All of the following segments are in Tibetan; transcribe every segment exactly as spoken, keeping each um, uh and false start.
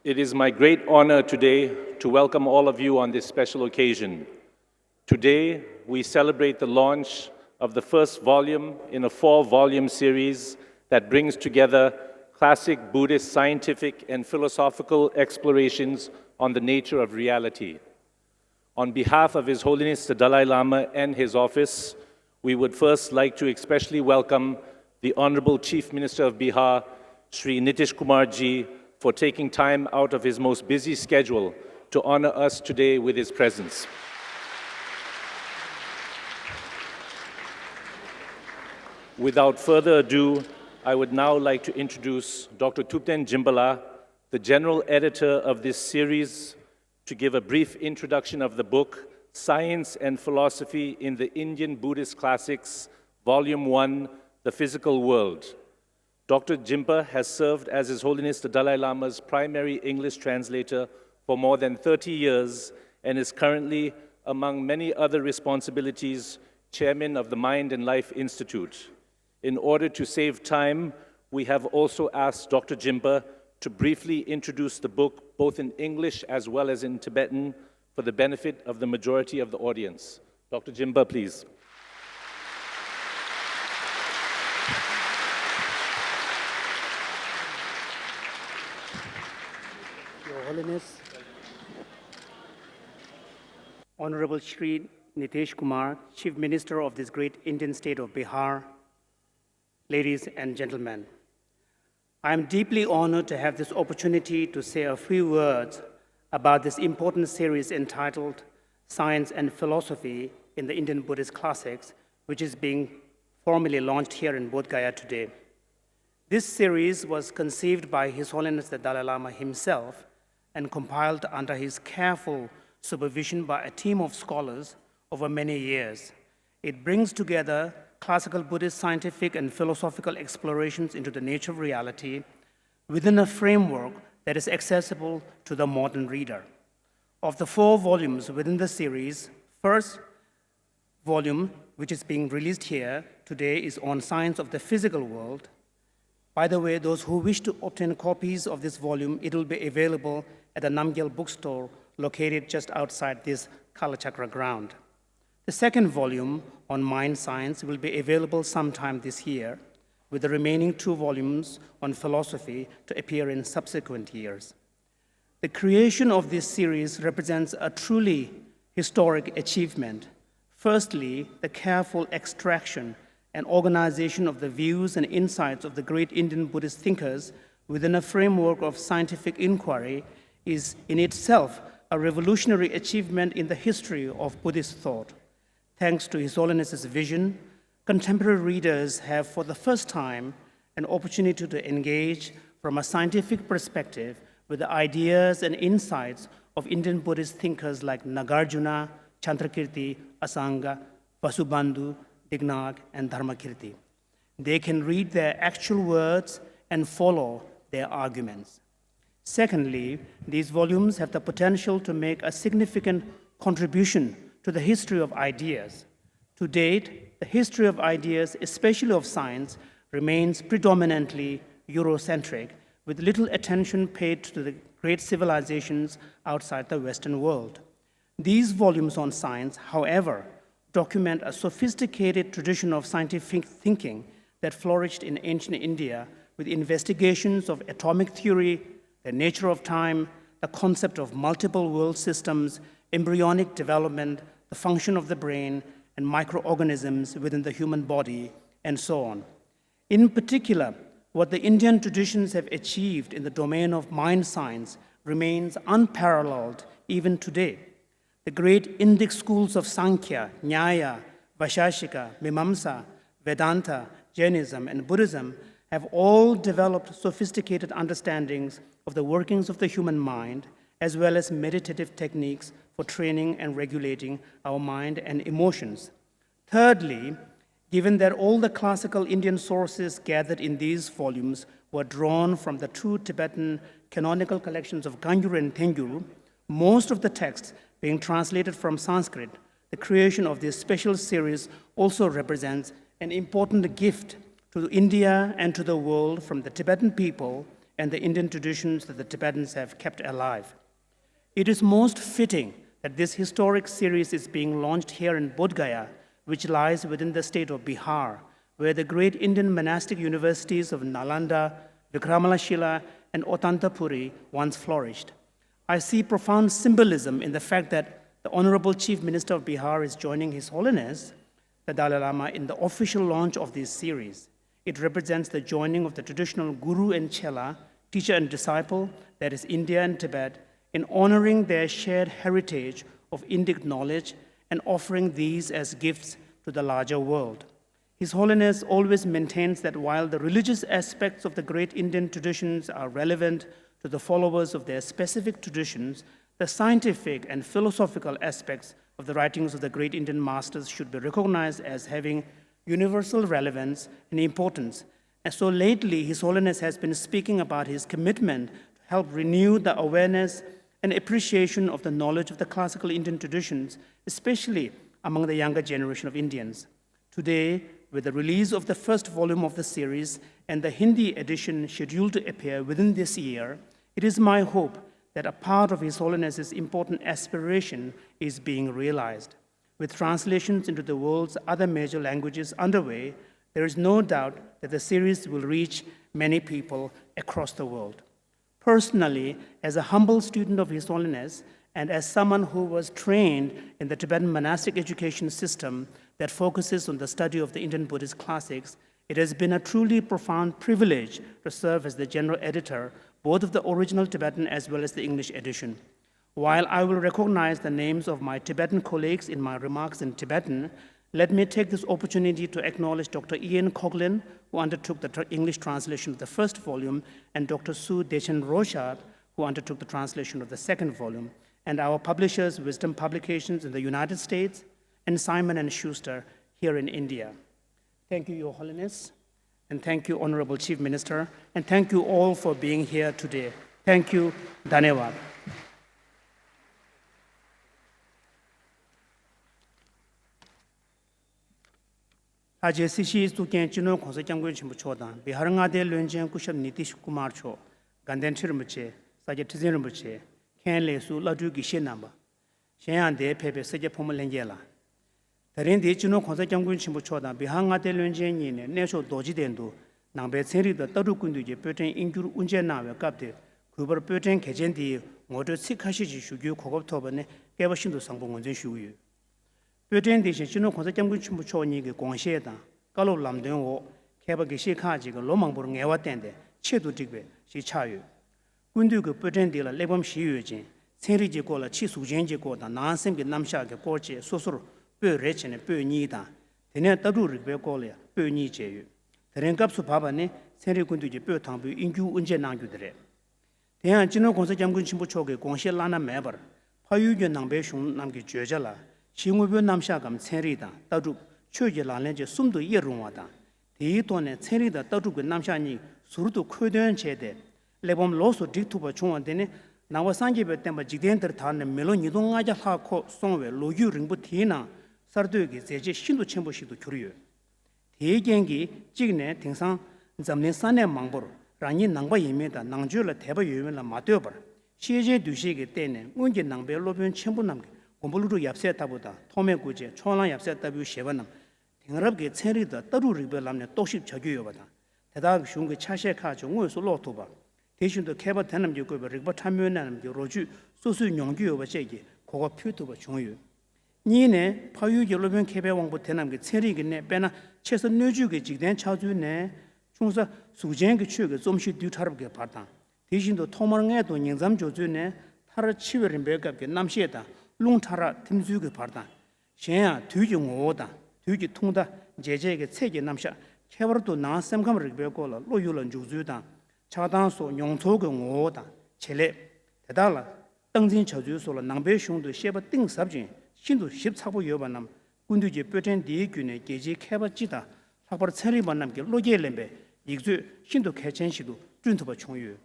It is my great honor today to welcome all of you on this special occasion. Today, we celebrate the launch of the first volume in a four volume series that brings together classic Buddhist scientific and philosophical explorations on the nature of reality. On behalf of His Holiness the Dalai Lama and his office, we would first like to especially welcome the Honorable Chief Minister of Bihar, Shri Nitish Kumar ji, for taking time out of his most busy schedule to honor us today with his presence. Without further ado, I would now like to introduce Doctor Thupten Jinpala, the general editor of this series, to give a brief introduction of the book, Science and Philosophy in the Indian Buddhist Classics, Volume one, The Physical World. Doctor Jinpa has served as His Holiness the Dalai Lama's primary English translator for more than thirty years and is currently, among many other responsibilities, chairman of the Mind and Life Institute. In order to save time, we have also asked Doctor Jinpa to briefly introduce the book, both in English as well as in Tibetan, for the benefit of the majority of the audience. Doctor Jinpa, please. Your Holiness, Honorable Shri Nitish Kumar, Chief Minister of this great Indian state of Bihar, ladies and gentlemen, I am deeply honored to have this opportunity to say a few words about this important series entitled Science and Philosophy in the Indian Buddhist Classics, which is being formally launched here in Bodh Gaya today. This series was conceived by His Holiness the Dalai Lama himself and compiled under his careful supervision by a team of scholars over many years. It brings together classical Buddhist scientific and philosophical explorations into the nature of reality within a framework that is accessible to the modern reader. Of the four volumes within the series, first volume, which is being released here today, is on science of the physical world. By the way, those who wish to obtain copies of this volume, it will be available at the Namgyal bookstore located just outside this Kalachakra ground. The second volume on mind science will be available sometime this year, with the remaining two volumes on philosophy to appear in subsequent years. The creation of this series represents a truly historic achievement. Firstly, the careful extraction and organization of the views and insights of the great Indian Buddhist thinkers within a framework of scientific inquiry is in itself a revolutionary achievement in the history of Buddhist thought. Thanks to His Holiness's vision, contemporary readers have for the first time an opportunity to engage from a scientific perspective with the ideas and insights of Indian Buddhist thinkers like Nagarjuna, Chandrakirti, Asanga, Vasubandhu, Dignac, and Dharmakirti. They can read their actual words and follow their arguments. Secondly, these volumes have the potential to make a significant contribution to the history of ideas. To date, the history of ideas, especially of science, remains predominantly Eurocentric, with little attention paid to the great civilizations outside the Western world. These volumes on science, however, document a sophisticated tradition of scientific thinking that flourished in ancient India, with investigations of atomic theory, the nature of time, the concept of multiple world systems, embryonic development, the function of the brain, and microorganisms within the human body, and so on. In particular, what the Indian traditions have achieved in the domain of mind science remains unparalleled even today. The great Indic schools of Sankhya, Nyaya, Vaisheshika, Mimamsa, Vedanta, Jainism, and Buddhism have all developed sophisticated understandings of the workings of the human mind, as well as meditative techniques for training and regulating our mind and emotions. Thirdly, given that all the classical Indian sources gathered in these volumes were drawn from the two Tibetan canonical collections of Gangyur and Tengyur, most of the texts being translated from Sanskrit, the creation of this special series also represents an important gift to India and to the world from the Tibetan people and the Indian traditions that the Tibetans have kept alive. It is most fitting that this historic series is being launched here in Bodh Gaya, which lies within the state of Bihar, where the great Indian monastic universities of Nalanda, Vikramalashila, and Otantapuri once flourished. I see profound symbolism in the fact that the Honorable Chief Minister of Bihar is joining His Holiness the Dalai Lama in the official launch of this series. It represents the joining of the traditional guru and chela, teacher and disciple, that is India and Tibet, in honoring their shared heritage of Indic knowledge and offering these as gifts to the larger world. His Holiness always maintains that while the religious aspects of the great Indian traditions are relevant to the followers of their specific traditions, the scientific and philosophical aspects of the writings of the great Indian masters should be recognized as having universal relevance and importance. And so lately, His Holiness has been speaking about his commitment to help renew the awareness and appreciation of the knowledge of the classical Indian traditions, especially among the younger generation of Indians. Today, with the release of the first volume of the series and the Hindi edition scheduled to appear within this year, it is my hope that a part of His Holiness's important aspiration is being realized. With translations into the world's other major languages underway, there is no doubt that the series will reach many people across the world. Personally, as a humble student of His Holiness and as someone who was trained in the Tibetan monastic education system that focuses on the study of the Indian Buddhist classics, it has been a truly profound privilege to serve as the general editor both of the original Tibetan as well as the English edition. While I will recognize the names of my Tibetan colleagues in my remarks in Tibetan, let me take this opportunity to acknowledge Doctor Ian Coghlan, who undertook the tr- English translation of the first volume, and Doctor Sue Dechen Rochard, who undertook the translation of the second volume, and our publishers, Wisdom Publications in the United States and Simon and Schuster here in India. Thank you, Your Holiness, and thank you, Honorable Chief Minister, and thank you all for being here today. Thank you. धन्यवाद. ད་རྗེས་སྲིད་སྤྱིའི་གཙུག་རྒྱན་སྤྱི་ནོར་༸གོང་ས་༸སྐྱབས་མགོན་ཆེན་པོ་མཆོག་དང་། བི་ཧར་མངའ་སྡེའི་བློན་ཆེན་སྐུ་ཞབས་ནི་ཏིཤ་ཀུ་མར་མཆོག་དགའ་ལྡན་ཁྲི་རིན་པོ་ཆེ། ས་སྐྱ་ཁྲི་འཛིན་རིན་པོ་ཆེ། མཁན་ལས་ཟུར་བླ་སྤྲུལ་དགེ་བཤེས་རྣམ་པ། གཞན་ཡང་འདིར་ཕེབས་པའི་སེར་སྐྱ་ཕོ་མོ་ལྷན་རྒྱས་ལ། ད་རིང་འདིར་སྤྱི་ནོར་༸གོང་ས་༸སྐྱབས་མགོན་ཆེན་པོ་མཆོག་དང་བི་ཧར་མངའ་སྡེའི་བློན་ཆེན་གཉིས་ནས་གནས་མཆོག་རྡོ་རྗེ་གདན་དུ་ནང་པའི་ཚན་རིག་དང་ལྟ་གྲུབ་ཀུན་བཏུས་ཀྱི་པོད་ཕྲན་དབྱིན་བསྒྱུར་དབུ་འབྱེད་གནང་བའི་སྐབས་དེར། གུས་པར་པོད་ཕྲན་གལ་ཆེན་འདིའི་ངོ་སྤྲོད་ཚིག་ཁ་ཤས་ཤིག་ཞུ་རྒྱུའི་གོ་སྐབས་ཐོབ་པ་ནི་སྐལ་བ་ཤིན་ཏུ་བཟང་པོ་ངོས་འཛིན་ཞུ་གི་ཡོད། པོད་ཕྲན་འདི་བཞིན་སྤྱི་ནོར་༸གོང་ས་༸སྐྱབས་མགོན་ཆེན་པོ་མཆོག་ཉིད་ཀྱི་དགོངས་བཞེད་དང་བཀའ་སློབ་ལམ་སྟོན་འོག་མཁས་པ་དགེ་བཤེས་ཁག་ཅིག་གིས་ལོ་མང་པོར་ངལ་བ་བསྟེན་ཏེ་ཆེད་དུ་བསྒྲིགས་པ་ཞིག་ཆགས་ཡོད། ཀུན་བཏུས་ཀྱི་པོད་ཕྲན་འདི་ལ་གླེགས་བམ་བཞི་ཡོད་ཅིང་། ཚན་རིག་གི་སྐོར་ལ་ཕྱི་གཟུགས་ཅན་གྱི་སྐོར་དང་ནང་སེམས་ཀྱི་རྣམ་གཞག་གི་སྐོར་བཅས་སོ་སོར་པོད་རེ་བྱས་ནས་པོད་གཉིས་དང་། དེ་ནས་ལྟ་གྲུབ་རིག་པའི་སྐོར་ལ་ཡང་པོད་གཉིས་བཅས་ཡོད། དེ་རིང་སྐབས་སུ་བབས་པ་ནི་ཚན་རིག་ཀུན་བཏུས་ཀྱི་པོད་དང་པོའི་དབྱིན་བསྒྱུར་དབུ་འབྱེད་གནང་རྒྱུ་དེ་རེད། དེ་ཡང་སྤྱི་ནོར་༸གོང་ས་༸སྐྱབས་མགོན་ཆེན་པོ་མཆོག་གི་དགོངས་བཞེད་བླ་ན་མེད་པར། འཕགས་ཡུལ་གྱི་ནང་པའི་གཞུང་རྣམས་ཀྱི་བརྗོད་བྱ་ལ། གཞི་དངོས་པོའི་རྣམ་གཞག་གམ་ཚན་རིག་དང་ལྟ་གྲུབ། ཆོས་ཀྱི་ལག་ལེན་བཅས་གསུམ་དུ་དབྱེར་རུང་བ་དང་། དེའི་ཐོག་ནས་ཚན་རིག་དང་ལྟ་གྲུབ་ཀྱི་རྣམ་གཞག་གཉིས་ཟུར་དུ་ཁོལ་འདོན་བྱས་ཏེ། གླེགས་བམ་ལོགས་སུ་བསྒྲིགས་ཐུབ་པ་བྱུང་བ་འདི་ནི། ནང་པ་སངས་རྒྱས་པའི་བསྟན་པ་འཇིག་རྟེན་འདིར་དར་ནས་མི་ལོ་ཉིས་སྟོང་ལྔ་བརྒྱ་ལྷག་འཁོར་སོང་བའི་ལོ་རྒྱུས་རིང་པོ་དེའི་ནང་གསར་གཏོད་ཀྱི་མཛད་རྗེས་ཤིན་ཏུ་ཆེན་པོ་ཞིག་ཏུ་གྱུར་ཡོད། དེའི་རྐྱེན་གྱིས་གཅིག་ནས་དེང་སང་འཛམ་གླིང་ས་གནས་མང་པོར་རང་ཉིད་ནང་པ་ཡིན་མིན་དང་ནང་ཆོས་ལ་དད་པ་ཡོད་མིན་ལ་མ་ལྟོས་པར། ཤེས་བྱའི་འདུ་ཤེས་ཀྱི་སྟེང་ནས་སྔོན་གྱི་ནང་པའི་སློབ་དཔོན་ཆེན་པོ་རྣམས་ཀྱི་མགོན་པོ་ཀླུ་སྒྲུབ་ཡབ་སྲས་ལྟ་བུ་དང་ཐོགས་མེད་སྐུ་མཆེད་ཕྱོགས་གླང་ཡབ་སྲས་ལྟ་བུའི་བཞེད་པ་རྣམས་དེང་རབས་ཀྱི་ཚན་རིག་དང་ལྟ་གྲུབ་རིག་པའི་ལམ་ནས་རྟོག་ཞིབ་བྱ་རྒྱུ་ཡོད་པ་དང་། དེ་དག་གི་གཞུང་གི་ཆ་ཤས་ཁག་ཅིག་དངོས་སུ་ཀློག་ཐུབ་པ། དེ་བཞིན་དུ་མཁས་པ་དེ་རྣམས་ཀྱིས་བཀོད་པའི་རིག་པ་ཕྲ་མོའི་གནད་རྣམས་ཀྱི་རོ་བཅུད་སོ་སོས་མྱོང་རྒྱུ་ཡོད་པ་བཅས་ཀྱི་གོ་སྐབས་ཕུལ་ཐུབ་པ་བྱུང་ཡོད། གཉིས་ནས། འཕགས་ཡུལ་གྱི་སློབ་དཔོན་མཁས་པའི་དབང་པོ་དེ་རྣམས་ཀྱིས་ཚན་རིག་གི་གནས་དཔེར་ན་ཆེ་ས་སྣོད་བཅུད་ཀྱི་འཇིག་རྟེན་ཆགས་ཚུལ་ནས། ཆུང་ས་གཟུགས་ཅན་གྱི་ཆོས་ཀྱི་རྩོམ་གཞི་རྡུལ་ཕྲ་རབ་ཀྱི་བར་དང་། དེ་བཞིན་དུ་ཐོག་མར་མངལ་དུ་ཉིང་མཚམས་སྦྱོར་ཚུལ་ནས་མཐར་འཆི་བའི་རིམ་པའི་སྐབས་ཀྱི་རྣམ་ཤེས་དང་རླུང་ཕྲ་རགས་ཐིམ་ཚུལ་གྱི་བར་དང་། གཞན་ཡང་དུས་ཀྱི་ངོ་བོ་དང་དུས་ཀྱི་ཐུང་མཐའ། འཇལ་བྱེད་ཀྱི་ཚད་ཀྱི་རྣམ་གཞག་ཁྱད་པར་དུ་ནང་སེམས་ཁམས་རིག་པའི་སྐོར་ལ་བློ་ཡུལ་ལ་འཇུག་ཚུལ་དང་། ཆགས་སྡང་སོགས་མྱོང་ཚོར་གྱི་ངོ་བོ་དང་བྱེད་ལས། དེ་དག་ལ་སྟངས་འཛིན་བྱ་ཚུལ་སོགས་ལ་ནང་པའི་གཞུང་དུ་བཤད་པ་གཏིང་ཟབ་ཅིང་ཤིན་ཏུ་ཞིབ་ཚགས་པོ་ཡོད་པ་རྣམས་ཀུན་བཏུས་ཀྱི་པོད་ཕྲན་འདིའི་བརྒྱུད་ནས་རྒྱལ་སྤྱིའི་མཁས་པ་སྤྱི་དང་ལྷག་པར་ཚན་རིག་པ་རྣམས་ཀྱིས་བློ་སྐྱེད་ལེན་པའི་ཡིག་མཛོད་ཤིན་ཏུ་གལ་ཆེན་ཞིག་ཏུ་བསྐྲུན་ཐུབ་པ་བྱུང་ཡོད།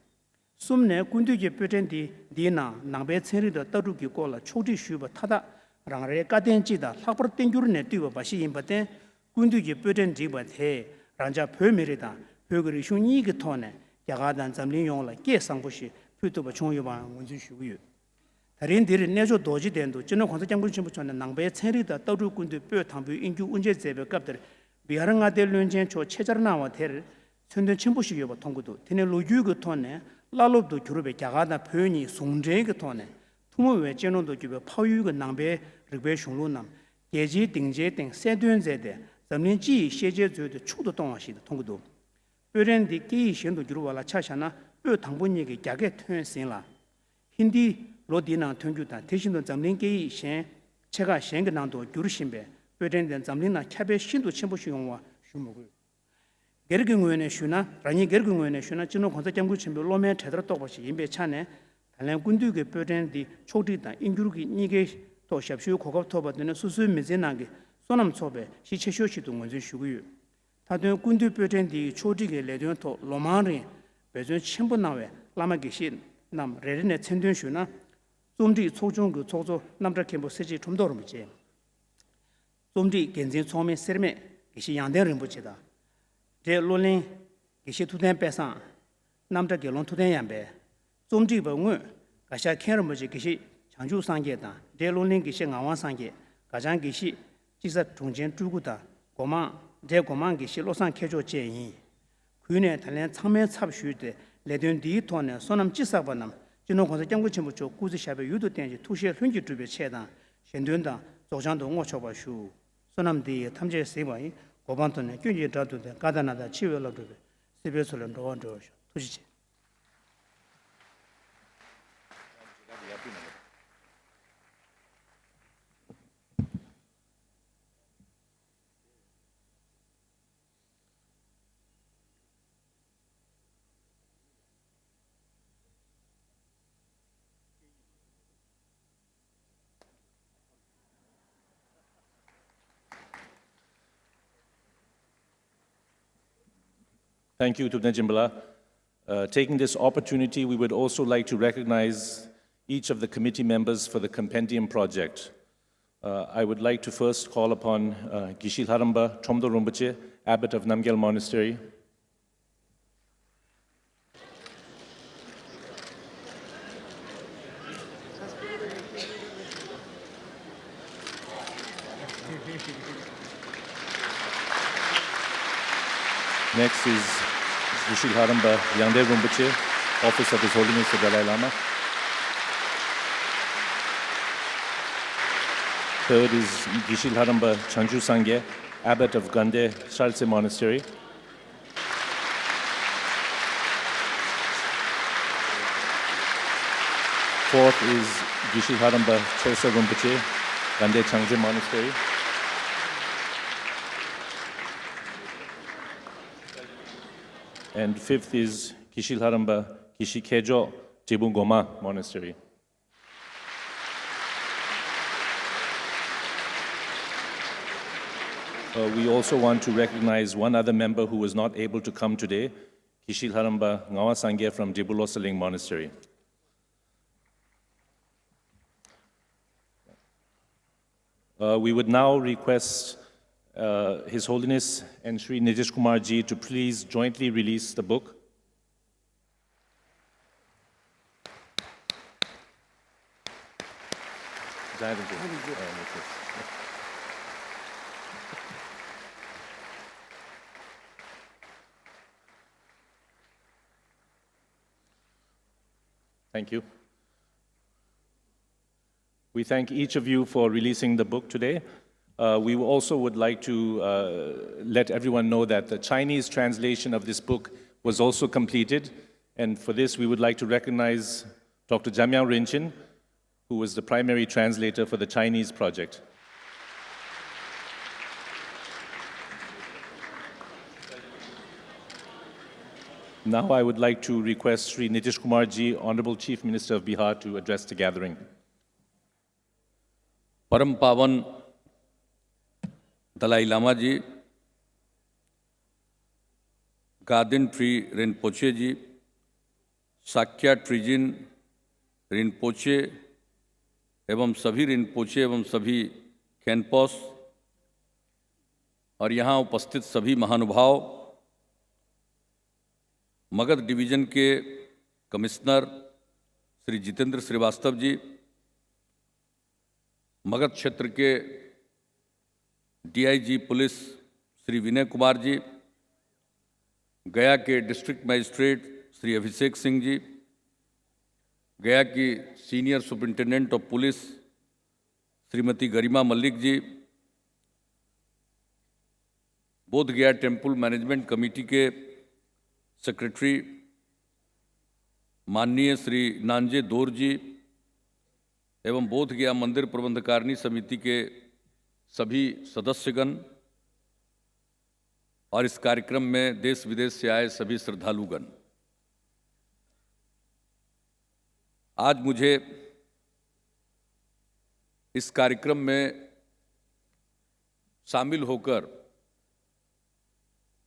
གསུམ་ནས། ཀུན་བཏུས་ཀྱི་པོད་ཕྲན་འདི་འདིའི་ནང་ནང་པའི་ཚན་རིག་དང་ལྟ་གྲུབ་ཀྱི་སྐོར་ལ་ཕྱོགས་སྒྲིག་ཞུས་པ་མཐའ་དག་རང་རེའི་བཀའ་བསྟན་སྤྱི་དང་ལྷག་པར་བསྟན་འགྱུར་ནས་བཏུས་པ་འབའ་ཞིག་ཡིན་པར་བརྟེན། ཀུན་བཏུས་ཀྱི་པོད་ཕྲན་བསྒྲིགས་པ་དེས་རང་ཅག་བོད་མི་རིགས་དང་བོད་ཀྱི་རིག་གཞུང་གཉིས་ཀྱི་ཐོག་ནས་ རྒྱ་གར་དང་འཛམ་གླིང་ཡོངས་ལ་སྐད་བཟང་པོ་ཞིག་ཕུལ་ཐུབ་པ་བྱུང་ཡོད་པའང་ངོས་འཛིན་ཞུ་གི་ཡོད། ད་རིང་འདིར་གནས་མཆོག་རྡོ་རྗེ་གདན་དུ་སྤྱི་ནོར་༸གོང་ས་༸སྐྱབས་མགོན་ཆེན་པོ་མཆོག་ནས་ནང་པའི་ཚན་རིག་དང་ལྟ་གྲུབ་ཀུན་བཏུས་པོད་དང་པོའི་དབྱིན་བསྒྱུར་དབུ་འབྱེད་མཛད་པའི་སྐབས་དེར་བི་ཧར་མངའ་སྡེའི་བློན་ཆེན་མཆོག་ཆེད་བཅར་གནང་བ་དེར་མཚོན་དོན་ཆེན་པོ་ཞིག་ཡོད་པ་མཐོང་གི་འདུག་དེ་ནི་ལོ་རྒྱུས་ཀྱི་ཐོག་ནས་བླ་སློབ་ཏུ་གྱུར་པའི་རྒྱ་གར་དང་བོད་གཉིས་ཟུང་འབྲེལ་གྱི་ཐོག་ནས་ཐུན་མོང་བའི་གཅེས་ནོར་དུ་གྱུར་པའི་འཕགས་ཡུལ་གྱི་ནང་པའི་རིག་པའི་གཞུང་ལུགས་རྣམས་རྒྱལ་སྤྱིའི་སྡིངས་ཆའི་སྟེང་གསལ་སྟོན་མཛད་དེ་འཛམ་གླིང་སྤྱི་ཡི་ཤེས་བྱའི་མཛོད་དེ་ཕྱུག་ཏུ་གཏོང་བ་ཞིག་ཏུ་མཐོང་གི་འདུག་པོད་ཕྲན་འདི་སྐད་ཡིག་གཞན་དུ་བསྒྱུར་བ་ལ་ཆ་བཞག་ན་པོད་དང་པོ་གཉིས་ཀྱི་རྒྱ་སྐད་ཐོན་ཟིན་ལ། ཧིན་དི་ལོ་འདིའི་ནང་ཐོན་རྒྱུ་དང་དེ་བཞིན་དུ་འཛམ་གླིང་སྐད་ཡིག་གཞན་ཆེ་ཁག་གཞན་གྱི་ནང་དུ་བསྒྱུར་བཞིན་པའི་པོད་ཕྲན་དེ་འཛམ་གླིང་ནང་ཁྱབ་སྤེལ་ཤིན་ཏུ་ཆེན་པོ་ཞིག་ཡོང་བ་ཞུ་མི་དགོས། སྒེར་གྱི་ངོས་ནས་ཞུས་ན། རང་ཉིད་སྒེར་གྱི་ངོས་ནས་ཞུས་ན། སྤྱི་ནོར་༸གོང་ས་༸སྐྱབས་མགོན་ཆེན་པོའི་སློབ་མའི་གྲལ་མཐར་གཏོགས་པ་ཞིག་ཡིན་པའི་ཆ་ནས། ད་ལན་ཀུན་བཏུས་ཀྱི་པོད་ཕྲན་འདི་ཕྱོགས་སྒྲིག་དང་དབྱིན་བསྒྱུར་གྱི་གཉིས་ཀའི་ཐོག་ཞབས་ཞུའི་གོ་སྐབས་ཐོབ་པ་དེ་ནི་སོ་སོའི་མི་ཚེའི་ནང་གི་བསོད་ནམས་ཚོགས་པའི་གཞི་ཆེ་ཤོས་ཤིག་ཏུ་ངོས་འཛིན་ཞུ་གི་ཡོད། མཐའ་དོན་ཀུན་བཏུས་པོད་ཕྲན་འདིའི་ཕྱོགས་སྒྲིག་གི་ལས་དོན་ཐོག་ལོ་མང་རིང་འབད་བརྩོན་ཆེན་པོ་གནང་བའི་བླ་མ་དགེ་བཤེས་རྣམས་རེ་རེ་ནས་མཚན་འདོན་ཞུས་ན། རྩོམ་སྒྲིག་ཚོགས་ཆུང་གི་ཚོགས་གཙོ་རྣམ་གྲྭ་མཁན་པོ་སེར་བྱེས་ཁྲོམ་ཐོག་རིན་པོ་ཆེ། རྩོམ་སྒྲིག་འགན་འཛིན་ཚོགས་མི་སེར་སྨད་དགེ་བཤེས་ཡང་སྟེང་རིན་པོ་ཆེ་དང་། འབྲེལ་གློག་གླིང་དགེ་བཤེས་ཐུབ་བསྟན་དཔལ་བཟང་། རྣམ་གྲྭ་དགེ་སློང་ཐུབ་བསྟན་ཡར་འཕེལ། རྩོམ་སྒྲིག་པ་དངོས་དགའ་ཤར་མཁན་རིན་པོ་ཆེ་དགེ་བཤེས་བྱང་ཆུབ་སངས་རྒྱས་དང་། འབྲེལ་གློག་གླིང་དགེ་བཤེས་ངག་དབང་སངས་རྒྱས། དགའ་བྱང་དགེ་བཤེས་དཔྱིད་གསར་དྲུང་ཆེན་སྤྲུལ་སྐུ་དང་། སྒོ་མང་། འབྲེལ་སྒོ་མང་དགེ་བཤེས་བློ་བཟང་མཁས་མཆོག་བཅས་ཡིན། གུས་ནས་ད་ལན་ཚང་མའི་ཚབ་ཞུས་ཏེ་ལས་དོན་འདིའི་ཐོག་ནས་བསོད་ནམས་ཅི་བསགས་པ་རྣམས་སྤྱི་ནོར་༸གོང་ས་༸སྐྱབས་མགོན་ཆེན་པོ་མཆོག་སྐུ་ཚེ་ཞབས་པད་ཡུན་དུ་བརྟན་ཞིང་ཐུགས་བཞེད་ལྷུན་གྱིས་གྲུབ་པའི་ཆེད་དང་། གཞན་དོན་དང་རྫོགས་བྱང་དུ་བསྔོ་ཆོག་པར་ཞུ། བསོད་ནམས་འདི་ཡིས་ཐམས་ཅད་གཟིགས་པ་ཡི། གོ་འཕང་མཐོང་ནས་སྐྱོན་གྱི་དགྲ་བཏུལ་ཏེ། ཀ་དག་ན་དང་འཆི་བའི་རླབས་འཁྲུགས་པའི། སྲིད་པའི་མཚོ་ལས་འགྲོ་བ་སྒྲོལ་བར་ཤོག་ཐུགས་རྗེ་ཆེ། Thank you, Thubten Jhimbala. Uh, taking this opportunity, we would also like to recognize each of the committee members for the compendium project. Uh, I would like to first call upon uh, Geshe Lharampa Tromdo Rinpoche, Abbot of Namgyal Monastery. Next is Geshe Lharampa Yangde Rinpoche, Office of His Holiness the Dalai Lama. Third is Geshe Lharampa Changchu Sangye, Abbot of Gande Shaltse Monastery. Fourth is Geshe Lharampa Chesa Rinpoche, Gande Changje Monastery. And fifth is Geshe Lharampa Geshe Khejo, Debu Goma Monastery. Uh, we also want to recognize one other member who was not able to come today, Geshe Lharampa Ngawa Sangye from Debu Losaling Monastery. Uh, we would now request uh, His Holiness and Sri Nitish Kumar Ji to please jointly release the book. Thank you. We thank each of you for releasing the book today. Uh, we also would like to uh, let everyone know that the Chinese translation of this book was also completed. And for this, we would like to recognize Doctor Jamyang Rinchen, who was the primary translator for the Chinese project. Now I would like to request Sri Nitish Kumar Ji, Honorable Chief Minister of Bihar, to address the gathering. परम पावन दलाई लामा जी, गादिन ट्री रिनपोचे जी, साक्या ट्रीजिन रिनपोचे एवं सभी रिनपोचे एवं सभी खेनपोस और यहाँ उपस्थित सभी महानुभाव, मगध डिवीजन के कमिश्नर श्री जितेंद्र श्रीवास्तव जी, मगध क्षेत्र के डीआईजी पुलिस श्री विनय कुमार जी, गया के डिस्ट्रिक्ट मजिस्ट्रेट श्री अभिषेक सिंह जी, गया की senior superintendent of police Shrimati Garima Malik ji, Bodhgaya temple management committee के सेक्रेटरी माननीय श्री नांजे दोर जी एवं बोधगया मंदिर प्रबंधकारिणी समिति के सभी सदस्यगण और इस कार्यक्रम में देश विदेश से आए सभी श्रद्धालुगण, आज मुझे इस कार्यक्रम में शामिल होकर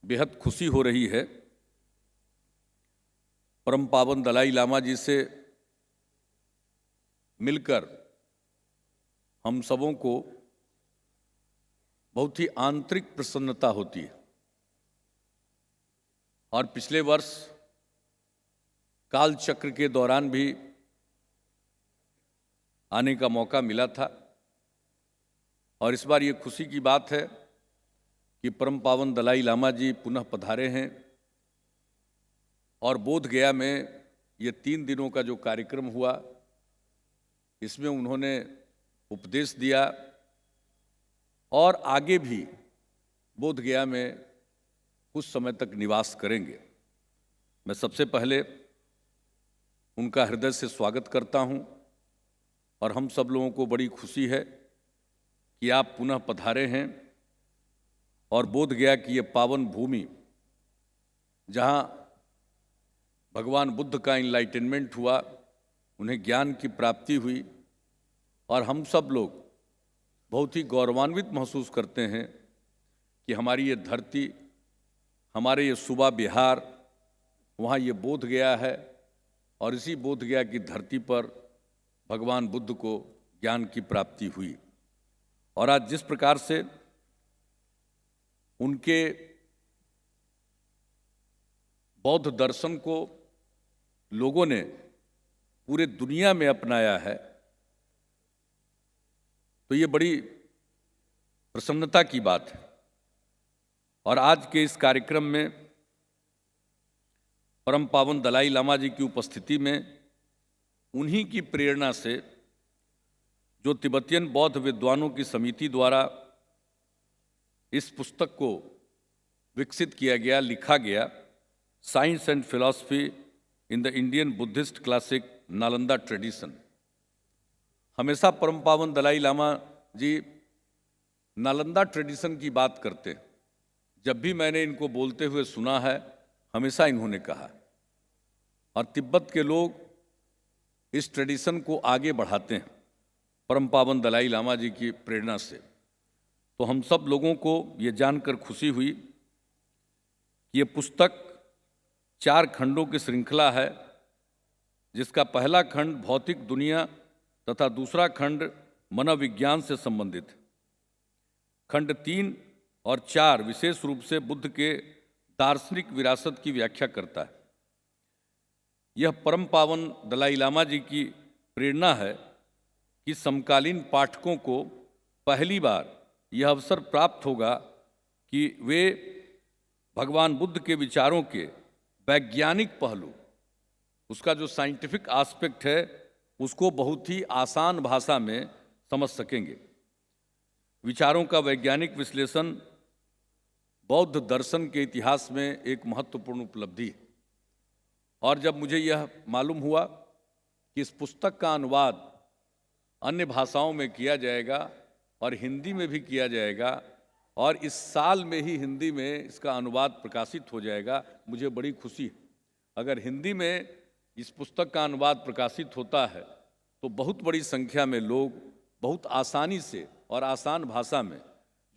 बेहद खुशी हो रही है। परम पावन दलाई लामा जी से मिलकर हम सबों को बहुत ही आंतरिक प्रसन्नता होती है। और पिछले वर्ष कालचक्र के दौरान भी आने का मौका मिला था और इस बार ये खुशी की बात है कि परम पावन दलाई लामा जी पुनः पधारे हैं। और बोध गया में ये तीन दिनों का जो कार्यक्रम हुआ, इसमें उन्होंने उपदेश दिया और आगे भी बोध गया में कुछ समय तक निवास करेंगे। मैं सबसे पहले उनका हृदय से स्वागत करता हूं और हम सब लोगों को बड़ी खुशी है कि आप पुनः पधारे हैं और बोध गया की ये पावन भूमि, जहाँ भगवान बुद्ध का इनलाइटनमेंट हुआ, उन्हें ज्ञान की प्राप्ति हुई और हम सब लोग बहुत ही गौरवान्वित महसूस करते हैं कि हमारी ये धरती, हमारे ये सूबा बिहार, वहाँ ये बोध गया है और इसी बोध गया की धरती पर भगवान बुद्ध को ज्ञान की प्राप्ति हुई। और आज जिस प्रकार से उनके बौद्ध दर्शन को लोगों ने पूरे दुनिया में अपनाया है, तो ये बड़ी प्रसन्नता की बात है। और आज के इस कार्यक्रम में परम पावन दलाई लामा जी की उपस्थिति में उन्हीं की प्रेरणा से जो तिब्बतियन बौद्ध विद्वानों की समिति द्वारा इस पुस्तक को विकसित किया गया, लिखा गया, Science and Philosophy in the Indian Buddhist Classic Nalanda Tradition। हमेशा परम पावन दलाई लामा जी नालंदा ट्रेडिशन की बात करते हैं। जब भी मैंने इनको बोलते हुए सुना है, हमेशा इन्होंने कहा। और तिब्बत के लोग इस ट्रेडिशन को आगे बढ़ाते हैं परम पावन दलाई लामा जी की प्रेरणा से। तो हम सब लोगों को ये जानकर खुशी हुई कि ये पुस्तक चार खंडों की श्रृंखला है, जिसका पहला खंड भौतिक दुनिया तथा दूसरा खंड मनोविज्ञान से संबंधित है। खंड तीन और चार विशेष रूप से बुद्ध के दार्शनिक विरासत की व्याख्या करता है। यह परम पावन दलाई लामा जी की प्रेरणा है कि समकालीन पाठकों को पहली बार यह अवसर प्राप्त होगा कि वे भगवान बुद्ध के विचारों के वैज्ञानिक पहलू, उसका जो साइंटिफिक एस्पेक्ट है, उसको बहुत ही आसान भाषा में समझ सकेंगे। विचारों का वैज्ञानिक विश्लेषण बौद्ध दर्शन के इतिहास में एक महत्वपूर्ण उपलब्धि है। और जब मुझे यह मालूम हुआ कि इस पुस्तक का अनुवाद अन्य भाषाओं में किया जाएगा और हिंदी में भी किया जाएगा और इस साल में ही हिंदी में इसका अनुवाद प्रकाशित हो जाएगा, मुझे बड़ी खुशी है। अगर हिंदी में इस पुस्तक का अनुवाद प्रकाशित होता है, तो बहुत बड़ी संख्या में लोग बहुत आसानी से और आसान भाषा में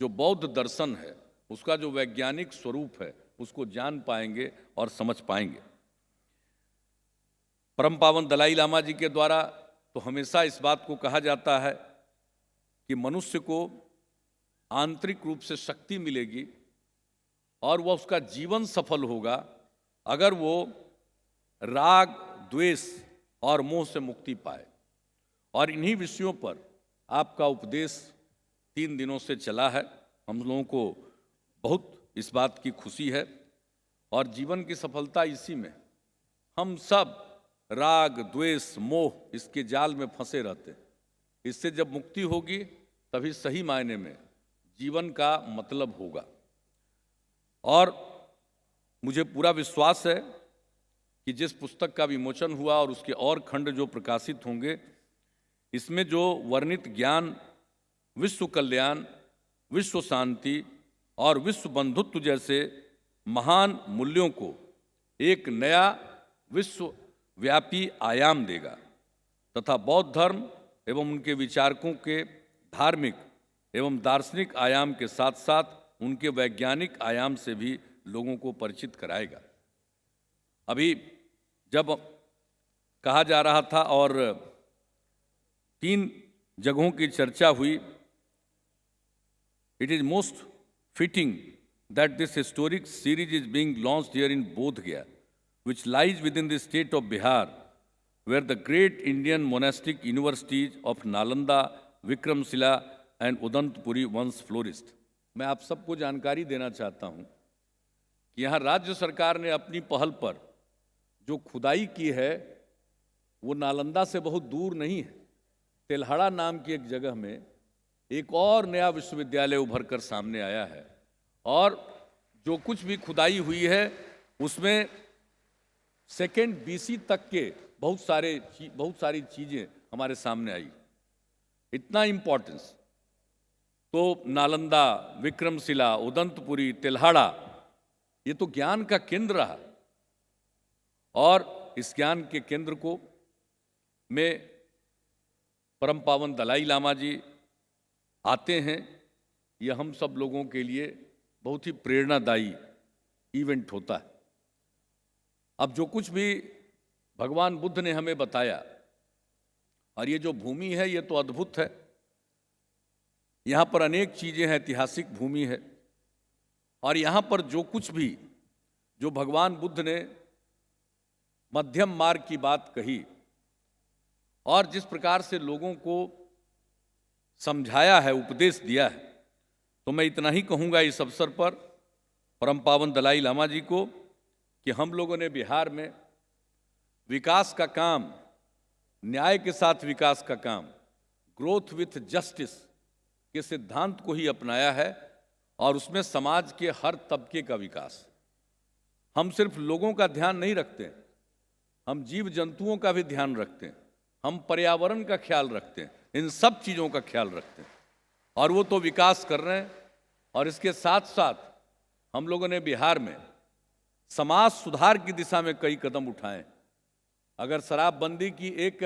जो बौद्ध दर्शन है, उसका जो वैज्ञानिक स्वरूप है, उसको जान पाएंगे और समझ पाएंगे। परम पावन दलाई लामा जी के द्वारा तो हमेशा इस बात को कहा जाता है कि मनुष्य को आंतरिक रूप से शक्ति मिलेगी और वह, उसका जीवन सफल होगा अगर वो राग, द्वेष और मोह से मुक्ति पाए। और इन्हीं विषयों पर आपका उपदेश तीन दिनों से चला है। हम लोगों को बहुत इस बात की खुशी है और जीवन की सफलता इसी में। हम सब राग, द्वेष, मोह, इसके जाल में फंसे रहते हैं। इससे जब मुक्ति होगी, तभी सही मायने में जीवन का मतलब होगा। और मुझे पूरा विश्वास है कि जिस पुस्तक का विमोचन हुआ और उसके और खंड जो प्रकाशित होंगे, इसमें जो वर्णित ज्ञान, विश्व कल्याण, विश्व शांति और विश्व बंधुत्व जैसे महान मूल्यों को एक नया विश्वव्यापी आयाम देगा तथा बौद्ध धर्म एवं उनके विचारकों के धार्मिक एवं दार्शनिक आयाम के साथ-साथ उनके वैज्ञानिक आयाम से भी लोगों को परिचित कराएगा। अभी जब कहा जा रहा था और तीन जगहों की चर्चा हुई, it is most fitting that this historic series is being launched here in Bodh Gaya, which lies within the state of Bihar, where the great Indian monastic universities of Nalanda, Vikramshila and Udantapuri once flourished. मैं आप सबको जानकारी देना चाहता हूँ कि यहाँ राज्य सरकार ने अपनी पहल पर जो खुदाई की है, वो नालंदा से बहुत दूर नहीं है। तेल्हाड़ा नाम की एक जगह में एक और नया विश्वविद्यालय उभर कर सामने आया है और जो कुछ भी खुदाई हुई है, उसमें सेकेंड बीसी तक के बहुत सारे ची-, बहुत सारी चीज़ें हमारे सामने आई। इतना इम्पोर्टेंस। तो नालंदा, विक्रमशिला, उदंतपुरी, तेल्हाड़ा, ये तो ज्ञान का केंद्र रहा। और इस ज्ञान के केंद्र को में परम पावन दलाई लामा जी आते हैं, यह हम सब लोगों के लिए बहुत ही प्रेरणादायी इवेंट होता है। अब जो कुछ भी भगवान बुद्ध ने हमें बताया, और ये जो भूमि है, ये तो अद्भुत है। यहाँ पर अनेक चीज़ें हैं, ऐतिहासिक भूमि है। और यहाँ पर जो कुछ भी, जो भगवान बुद्ध ने मध्यम मार्ग की बात कही और जिस प्रकार से लोगों को समझाया है, उपदेश दिया है, तो मैं इतना ही कहूँगा इस अवसर पर परम पावन दलाई लामा जी को कि हम लोगों ने बिहार में विकास का काम, न्याय के साथ विकास का काम, ग्रोथ विथ जस्टिस के सिद्धांत को ही अपनाया है और उसमें समाज के हर तबके का विकास। हम सिर्फ लोगों का ध्यान नहीं रखते, हम जीव जंतुओं का भी ध्यान रखते हैं, हम पर्यावरण का ख्याल रखते हैं, इन सब चीज़ों का ख्याल रखते हैं। और वो तो विकास कर रहे हैं। और इसके साथ साथ हम लोगों ने बिहार में समाज सुधार की दिशा में कई कदम उठाए। अगर शराबबंदी की एक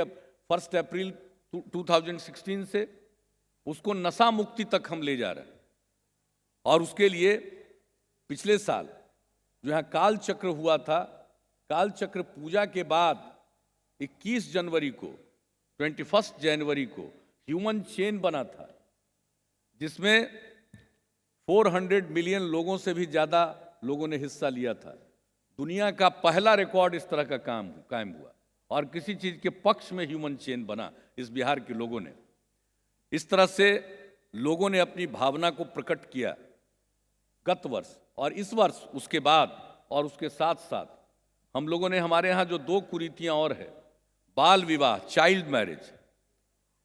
first April two thousand sixteen से उसको नशा मुक्ति तक हम ले जा रहे हैं। और उसके लिए पिछले साल जो यहाँ काल चक्र हुआ था, काल चक्र पूजा के बाद इक्कीस जनवरी को, ट्वेंटी फर्स्ट जनवरी को ह्यूमन चेन बना था, जिसमें फ़ोर हंड्रेड मिलियन लोगों से भी ज़्यादा लोगों ने हिस्सा लिया था। दुनिया का पहला रिकॉर्ड इस तरह का काम कायम हुआ और किसी चीज़ के पक्ष में ह्यूमन चेन बना इस बिहार के लोगों ने। इस तरह से लोगों ने अपनी भावना को प्रकट किया गत वर्ष और इस वर्ष, उसके बाद और उसके साथ साथ हम लोगों ने, हमारे यहाँ जो दो कुरीतियाँ और है, बाल विवाह, चाइल्ड मैरिज,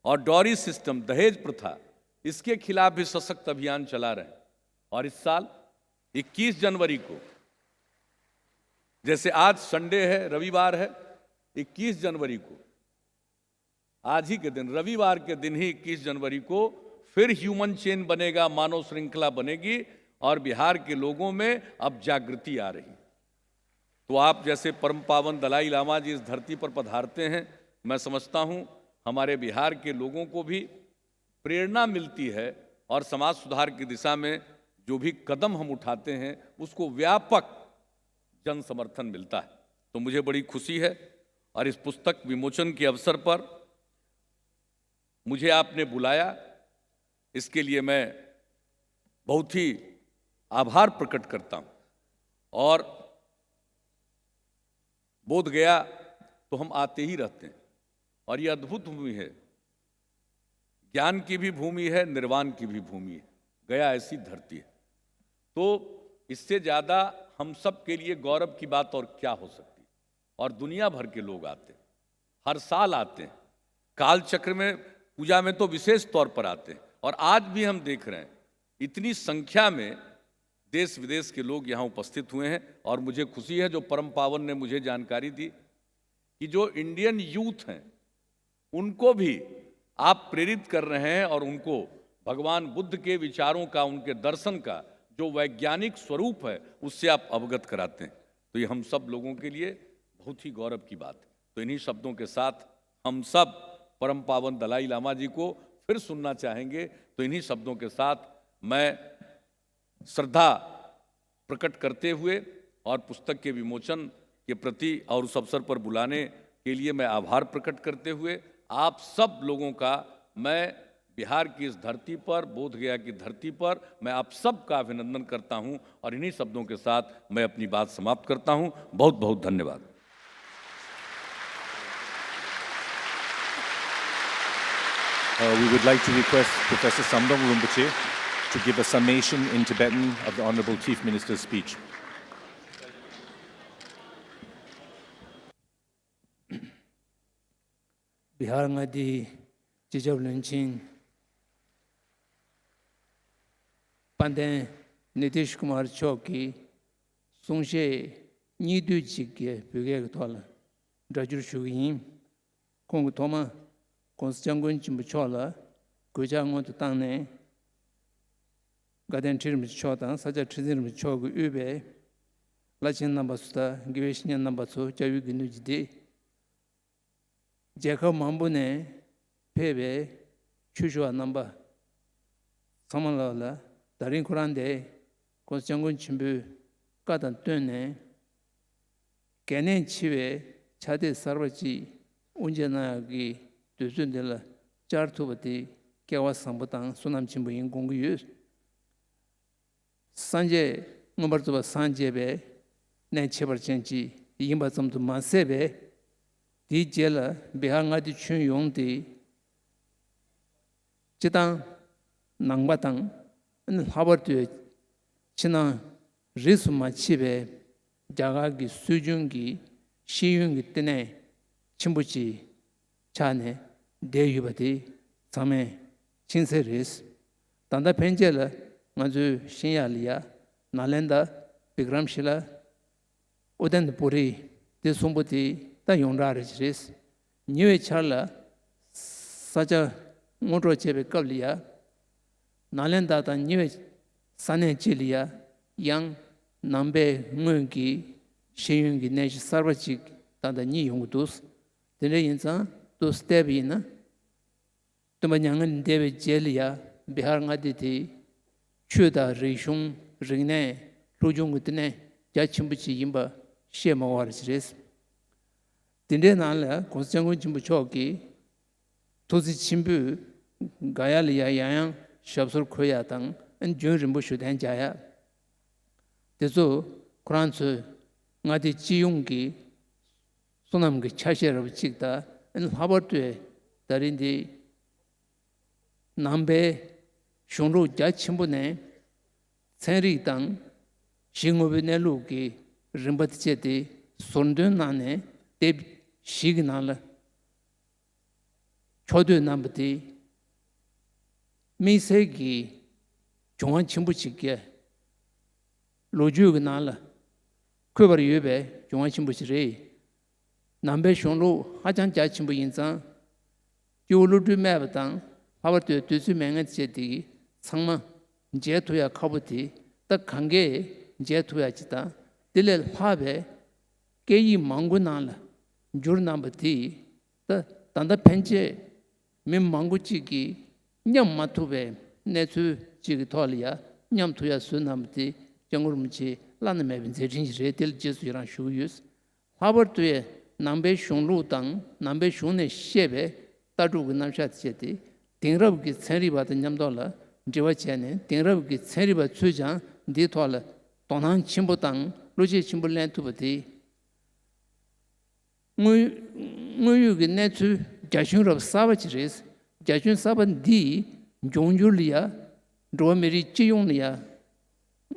और डाउरी सिस्टम, दहेज प्रथा, इसके खिलाफ भी सशक्त अभियान चला रहे हैं। और इस साल इक्कीस जनवरी को, जैसे आज संडे है, रविवार है, इक्कीस जनवरी को, आज ही के दिन, रविवार के दिन ही, इक्कीस जनवरी को फिर ह्यूमन चेन बनेगा, मानव श्रृंखला बनेगी और बिहार के लोगों में अब जागृति आ रही। तो आप जैसे परम पावन दलाई लामा जी इस धरती पर पधारते हैं, मैं समझता हूँ हमारे बिहार के लोगों को भी प्रेरणा मिलती है और समाज सुधार की दिशा में जो भी कदम हम उठाते हैं, उसको व्यापक जन समर्थन मिलता है। तो मुझे बड़ी खुशी है और इस पुस्तक विमोचन के अवसर पर मुझे आपने बुलाया, इसके लिए मैं बहुत ही आभार प्रकट करता हूँ। और बोध गया तो हम आते ही रहते हैं। और ये अद्भुत भूमि है, ज्ञान की भी भूमि है, निर्वाण की भी भूमि है। गया ऐसी धरती है। तो इससे ज्यादा हम सब के लिए गौरव की बात और क्या हो सकती है? और दुनिया भर के लोग आते हैं, हर साल आते हैं। कालचक्र में, पूजा में तो विशेष तौर पर आते हैं। और आज भी हम देख रहे हैं, इतनी संख्या में देश विदेश के लोग यहाँ उपस्थित हुए हैं। और मुझे खुशी है, जो परम पावन ने मुझे जानकारी दी कि जो इंडियन यूथ हैं, उनको भी आप प्रेरित कर रहे हैं और उनको भगवान बुद्ध के विचारों का, उनके दर्शन का जो वैज्ञानिक स्वरूप है, उससे आप अवगत कराते हैं। तो ये हम सब लोगों के लिए बहुत ही गौरव की बात है। तो इन्हीं शब्दों के साथ हम सब परम पावन दलाई लामा जी को फिर सुनना चाहेंगे। तो इन्हीं शब्दों के साथ मैं श्रद्धा प्रकट करते हुए और पुस्तक के विमोचन के प्रति और उस अवसर पर बुलाने के लिए मैं आभार प्रकट करते हुए आप सब लोगों का मैं बिहार की इस धरती पर, बोधगया की धरती पर मैं आप सबका अभिनंदन करता हूं और इन्हीं शब्दों के साथ मैं अपनी बात समाप्त करता हूं। बहुत बहुत धन्यवाद। Uh, we would like to request Professor Samdong Rinpoche to give a summation in Tibetan of the Honorable Chief Minister's speech. བི་ཧར་མངའ་སྡེའི་སྤྱི་ཁྱབ་བློན་ཆེན་དཔལ་ལྡན་ནི་ཏིཤ་ཀུ་མར་མཆོག་གི་གསུང་བཤད་སྙིང་བསྡུས་ཅིག་གི་བོད་སྐད་ཀྱི་ཐོག་ལ་སྒྲ་སྒྱུར་ཞུ་གི་ཡིན། ཁོང་གིས་ཐོག་མར་༸གོང་ས་༸སྐྱབས་མགོན་ཆེན་པོ་མཆོག་ལ་གུས་ཕྱག་སྔོན་དུ་བཏང་ནས། དགའ་ལྡན་ཁྲི་རིན་པོ་ཆེ་མཆོག་དང་ས་སྐྱ་ཁྲི་འཛིན་རིན་པོ་ཆེ་མཆོག་གིས་དབུས་པའི་བླ་ཆེན་རྣམ་པ་ཚོ་དང་དགེ་བའི་བཤེས་གཉེན་རྣམ་པ་ཚོ་སྐྱབས་ཡུལ་དགེ་འདུན་གྱི་སྡེ། རྒྱལ་ཁབ་མང་པོ་ནས་ཕེབས་པའི་ཆོས་ཞུ་བ་རྣམ་པ་ཚང་མ་ལ་ལ་ད་རིང་ཁོ་རང་དེ་༸གོང་ས་༸སྐྱབས་མགོན་ཆེན་པོའི་བཀའ་དང་བསྟུན་ནས། གལ་གནད་ཆེ་བའི་ཕྱག་དེབ་གསར་པ་ཅིག་དབུ་འབྱེད་གནང་ཡག་གི་དུས་ཚོད་འདི་ལ་བཅར་ཐུབ་པ་དེ་སྐལ་བ་བཟང་པོ་དང་བསོད་ནམས་ཆེན་པོ་ཡིན་དགོངས་ཀྱི་ཡོད། སངས་རྒྱས་མངོན་པར་རྫོགས་པར་སངས་རྒྱས་པའི་གནས་ཁྱད་པར་ཅན་ཅིག་ཡིན་པ་ཙམ་དུ་མ་ཟད་པས། དེའི་རྗེས་ལ་བི་ཧར་མངའ་སྡེ་ཁྱོན་ཡོངས་དེ་སྤྱི་བཏང་ནང་པ་དང་ལྷག་པར་དུ་ཕྱི་ནང་རིས་སུ་མ་ཆད་པའི་རྒྱ་གར་གྱི་སྲོལ་རྒྱུན་གྱི་ཤེས་ཡོན་གྱི་བསྟི་གནས་ཆེན་པོ་ཅིག་ཆགས་ནས་བསྡད་ཡོད་པ་དེ་ཚང་མས་མཁྱེན་གསལ་རེད། ད་ལྟ་ཕན་ཆད་ལ་ང་ཚོའི་ཤེས་ཡག་ལ་ཡ་ནཱ་ལེནྡྲ། བི་ཀྲམ་ཤི་ལ། ཨུ་དན་པུ་རི་དེ་གསུམ་པོ་དེ་ད་ཡོངས་གྲགས་རེད་རེད། ཉེ་བའི་ཆར་ལ་ས་ཆ་སྔོན་འགྲོ་བྱས་པའི་སྐབས་ལ་ཡ། ནཱ་ལེནྡྲ་དང་ཉེ་བའི་ས་གནས་ཅིག་ལ་ཡ་ཡང་ནང་པའི་སྔོན་གྱི་ཤེས་ཡོན་གྱི་གནས་གཞི་གསར་པ་ཅིག་ད་ལྟ་རྙེད་ཡོང་གི་འདུག་དེ་འདྲ་ཡིན་ཙང་དུ་བལྟས་པ་ཡིན་ན། སྟོན་པ་མྱ་ངན་འདས་པའི་རྗེས་ལ་ཡ་བི་ཧར་མངའ་སྡེ་དེ་ཆོས་དང་རིག་གཞུང་རིག་གནས་སློབ་སྦྱོང་གི་བསྟི་གནས་རྒྱ་ཆེན་པོ་ཅིག་ཡིན་པ་བཤད་མ་དགོས་པ་ཞིག་རེད། དེ་འདྲའི་ནང་ལ་༸གོང་ས་༸སྐྱབས་མགོན་ཆེན་པོ་མཆོག་གིས་ཐུགས་རྗེ་ཆེན་པོས་ག་ཡ་ལ་ཡ་ཡང་ཡང་ཞབས་སོར་འཁོད་ཡ་དང་རྒྱུན་རིང་པོ་བཞུགས་གདན་འཇགས་ཡ། དེ་ཚོ་ཁོ་རང་ཚོའི་མངའ་སྡེ་སྤྱི་ཡོངས་ཀྱི་བསོད་ནམས་ཀྱི་ཆ་ཤས་རབ་ཅིག་དང་ལྷག་པར་དུ་ད་རིང་འདི་ནང་པའི་གཞུང་ལུགས་རྒྱ་ཆེན་པོ་ནས་ཚན་རིག་དང་གཞི་དངོས་པོའི་གནས་ལུགས་ཀྱི་རིམ་པ་དེ་བཅས་ཏེ་ཟུར་འདོན་གནང་ནས་དེབ་བཞི་གི་ནང་ལ་ཕྱོགས་བསྡུས་གནང་པ་དེ་དམིགས་བསལ་གྱི་བྱུང་བ་ཆེན་པོ་ཞིག་གི་ལོ་རྒྱུས་ཀྱི་ནང་ལ་འཁོད་པར་ཡོད་པའི་བྱུང་བ་ཆེན་པོ་ཞིག་རེད། ནང་པའི་གཞུང་ལུགས་ཧ་ཅང་རྒྱ་ཆེན་པོ་ཡིན་ཙང་། སྐྱེས་བུ་བློ་གྲོས་སྨྲས་པ་དང་ལྷག་པར་དུ་དུས་ཚོད་མེད་མཁན་བཅས་དེ་ཚང་མ་མཇལ་ཐུབ་ཡ་ཁག་པོ་དེ་ད་གང་གས་མཇལ་ཐུབ་ཡ་ཅིག་དང་དེ་ལས་ལྷག་པའི་སྐད་ཡིག་མང་པོའི་ནང་ལ་བསྒྱུར་གནང་པ་དེ་ད་ད་ལྟ་ཕན་ཆད་མི་མང་པོ་ཅིག་གིས་མཉམ་མ་ཐུབ་པའི་གནས་ཚུལ་ཅིག་གི་ཐོག་ལ་ཡ་མཉམ་ཐུབ་ཡ་བཟོས་གནང་པ་དེ་སྐྱབས་མགོན་རིན་པོ་ཆེ་བླ་ན་མེད་པའི་མཛད་འཕྲིན་ཞིག་རེད། དེ་ལ་རྗེས་སུ་ཡི་རང་ཞུ་གི་ཡོད། ལྷག་པར་དུ་ཡང་ནང་པའི་གཞུང་ལུགས་དང་ནང་པའི་གཞུང་ནས་བཤད་པའི་ལྟ་གྲུབ་ཀྱི་རྣམ་གཞག་དེ་བྱས་ཏེ་དེང་རབས་ཀྱི་ཚན་རིག་པ་དང་མཉམ་དུ་ལ་འབྲེལ་བ་བྱས་ནས་དེང་རབས་ཀྱི་ཚན་རིག་པ་ཚོས་ཀྱང་འདིའི་ཐོག་ལ་དོ་སྣང་ཆེན་པོ་དང་བློ་སྐྱེད་ཆེན་པོ་ལེན་ཐུབ་པ་དེ་ དངོས་དངོས་ཡོད་ཀྱི་གནས་ཚུལ་རྒྱ་ཁྱོན་རབས་གསར་པ་ཅིག་རེད། རྒྱ་ཁྱོན་གསར་པ་འདིས་འབྱུང་འགྱུར་ལ་ཡ་འགྲོ་བ་མི་རིགས་སྤྱི་ཡོངས་ལ་ཡ་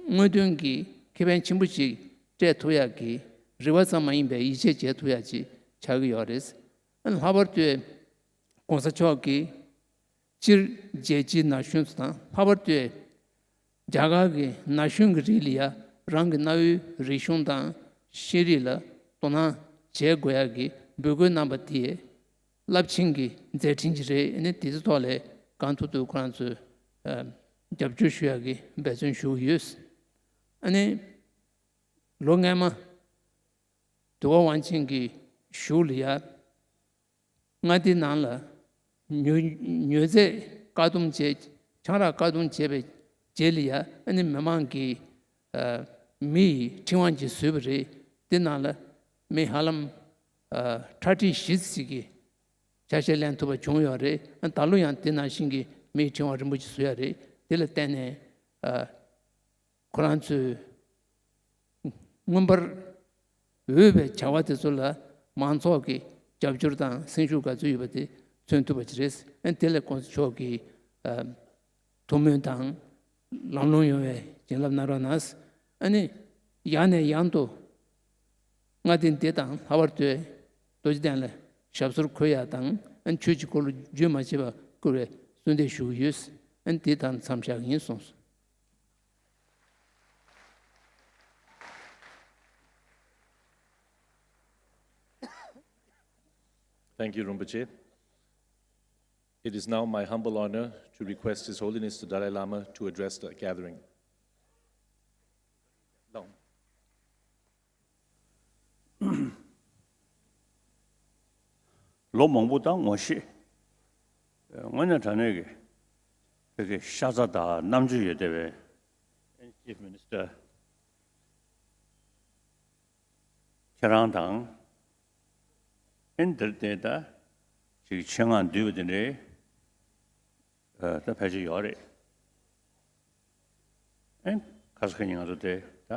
དངོས་དོན་གྱི་ཁེ་ཕན་ཆེན་པོ་ཞིག་སྤྲད་ཐུབ་ཡག་གི་རེ་བ་ཙམ་མ་ཡིན་པའི་ཡིད་ཆེས་བྱེད་ཐུབ་ཡག་ཅིག་ཆགས་ཀྱི་ཡོད་རེད། ལྷག་པར་དུ་༸གོང་ས་མཆོག་གིས་སྤྱིར་རྒྱལ་སྤྱིའི་ན་གཞོན་ཚོ་དང་། ལྷག་པར་དུ་རྒྱ་གར་གྱི་ན་གཞོན་གྱི་རིགས་ལ་ཡ་རང་གི་གནའ་བོའི་རིག་གཞུང་དང་ཤེས་རིག་ལ་དོ་སྣང་བྱེད་དགོས་ཡག་གི་འབོད་སྐུལ་གནང་པ་དེ་རླབས་ཆེན་གྱི་མཛད་འཕྲིན་ཅིག་རེད། ཨ་ནི་དེ་ཚོའི་ཐོག་ལ་གང་ཐུབ་ཐུབ་ཁོ་རང་ཚོས་ཨ་རྒྱབ་སྐྱོར་ཞུ་ཡག་གི་འབད་བརྩོན་ཞུ་གི་ཡོད། ཨ་ནི་ལོ་སྔས་མ་དུས་འཁོར་དབང་ཆེན་གྱི་བཞུགས་ལ་ཡ་མངའ་སྡེ་ནང་ལ་མྱོས་མྱོས་རྫས་བཀག་སྡོམ་བྱས། ཆང་རག་བཀག་སྡོམ་བྱས་པའི་རྗེས་ལ་ཡ་ཨ་ནི་མི་མང་གིས་ཨ་མི་ཡི་ཕྲེང་བ་ཅིག་བཟོས་པ་རེད། དེ་ནང་ལ་མི་ཧ་ལམ་ཨ་ཁྲག་ཁྲིག་བཞི་ཙམ་ཞིག་གིས་ཆ་ཤས་ལེན་ཐུབ་པ་བྱུང་ཡོད་རེད། ཨ་ད་ལོ་ཡང་དེ་ནང་བཞིན་གྱི་མི་ཡི་ཕྲེང་བ་རིན་པོ་ཆེ་བཟོས་ཡོད་རེད། དེ་ལ་བརྟེན་ནས་ཨ་ཁོ་རང་ཚོས་མངོན་པར་འོས་པའི་བྱ་བ་དེ་ཚོ་ལ་མང་ཚོགས་ཀྱི་རྒྱབ་སྐྱོར་དང་སེམས་ཤུགས་ག་ཚོད་ཡོད་པ་དེ་མཚོན་ཐུབ་པ་ཅིག་རེད། ཨ་དེ་ལས་༸གོང་ས་མཆོག་གི་ཨ་ཐུགས་སྨོན་དང་ལམ་ལྷོང་ཡོང་བའི་བྱིན་རླབས་གནང་རོགས་གནང་། ཨ་ནི་ཡང་ནས་ཡང་དུ་མངའ་སྡེ་འདི་དང་ལྷག་པར་དུ་རྡོ་རྗེ་གདན་ལ་ཞབས་སོར་འཁོད་ཡག་དང་། ཨ་ནི་ཆོས་ཀྱི་འཁོར་ལོ་རྒྱུན་མ་ཆད་པར་བསྐོར་བའི་གསོལ་འདེབས་ཞུ་གི་ཡོད། ཨ་ནི་འདི་དང་མཚམས་བཞག་གི་ཡིན་གསུངས་སོང་། Thank you, Rinpoche. It is now my humble honor to request His Holiness the Dalai Lama to address the gathering. ལོ་མང་པོ་དང་ངོ་ཤེས། དངོས་གནས་དྲང་གནས་ཀྱི་བོད་ཀྱི་ཤ་ཚ་དང་རྣམ་དཔྱོད་ཡོད་བསྡད་པའི་Chief Minister ཁྱེད་རང་དང་། ཨེ་འདིར་བལྟས་ད་ཅིག་ཆེད་མངགས་འདུས་པ་དེ་འདྲའི་ད་ཕལ་ཆེར་ཡོད་རེད། ཨེ་ཁ་ས་ཁ་ཉིན་ང་ཚོ་དེ་ད་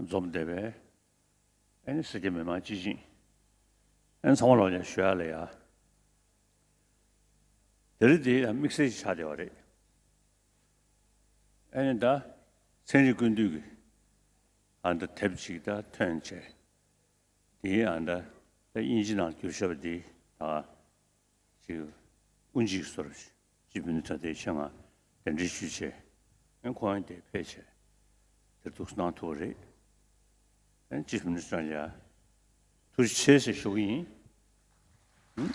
འཛོམས་བསྡད་པའི་ཨེ་ནི་སེར་སྐྱ་མི་མང་སྤྱི་བྱིངས་ཨེ་ཚང་མ་ལོག་ཀྱང་ཞུ་ཡག་ལ་ཡ། དེ་རིང་དེ་ཡང་དམིགས་བསལ་ཞིག་ཆགས་བསྡད་པ་རེད། ཨེ་ནི་ད་ཚན་རིག་ཀུན་བཏུས་ཀྱི་ཨ་ད་དེབ་ཅིག་ད་ཐོན་བྱས། དེའི་ཨ་ད་ད་དབྱིན་ཇི་ནང་བསྒྱུར་བཞག་པ་དེ་ད་ཅིག་དབུ་འབྱེད་ཀྱི་བཟོ་འདྲ་ཞིག་ཅིབ་མི་ནི་ཏྲ་དེའི་ཆེད་མངགས་གདན་འདྲེན་ཞུས་བྱས། ཨེ་ཁོང་ཡང་དེ་ཕེབས་བྱས་དེར་ཐུགས་སྣང་ཐུབ་པ་རེད། ཨེ་ཅིབ་མི་ནི་ཏྲ་ཡ་ཐུགས་རྗེ་ཆེ་ཞེས་ཞུ་གི་ཡིན། ཨུམ།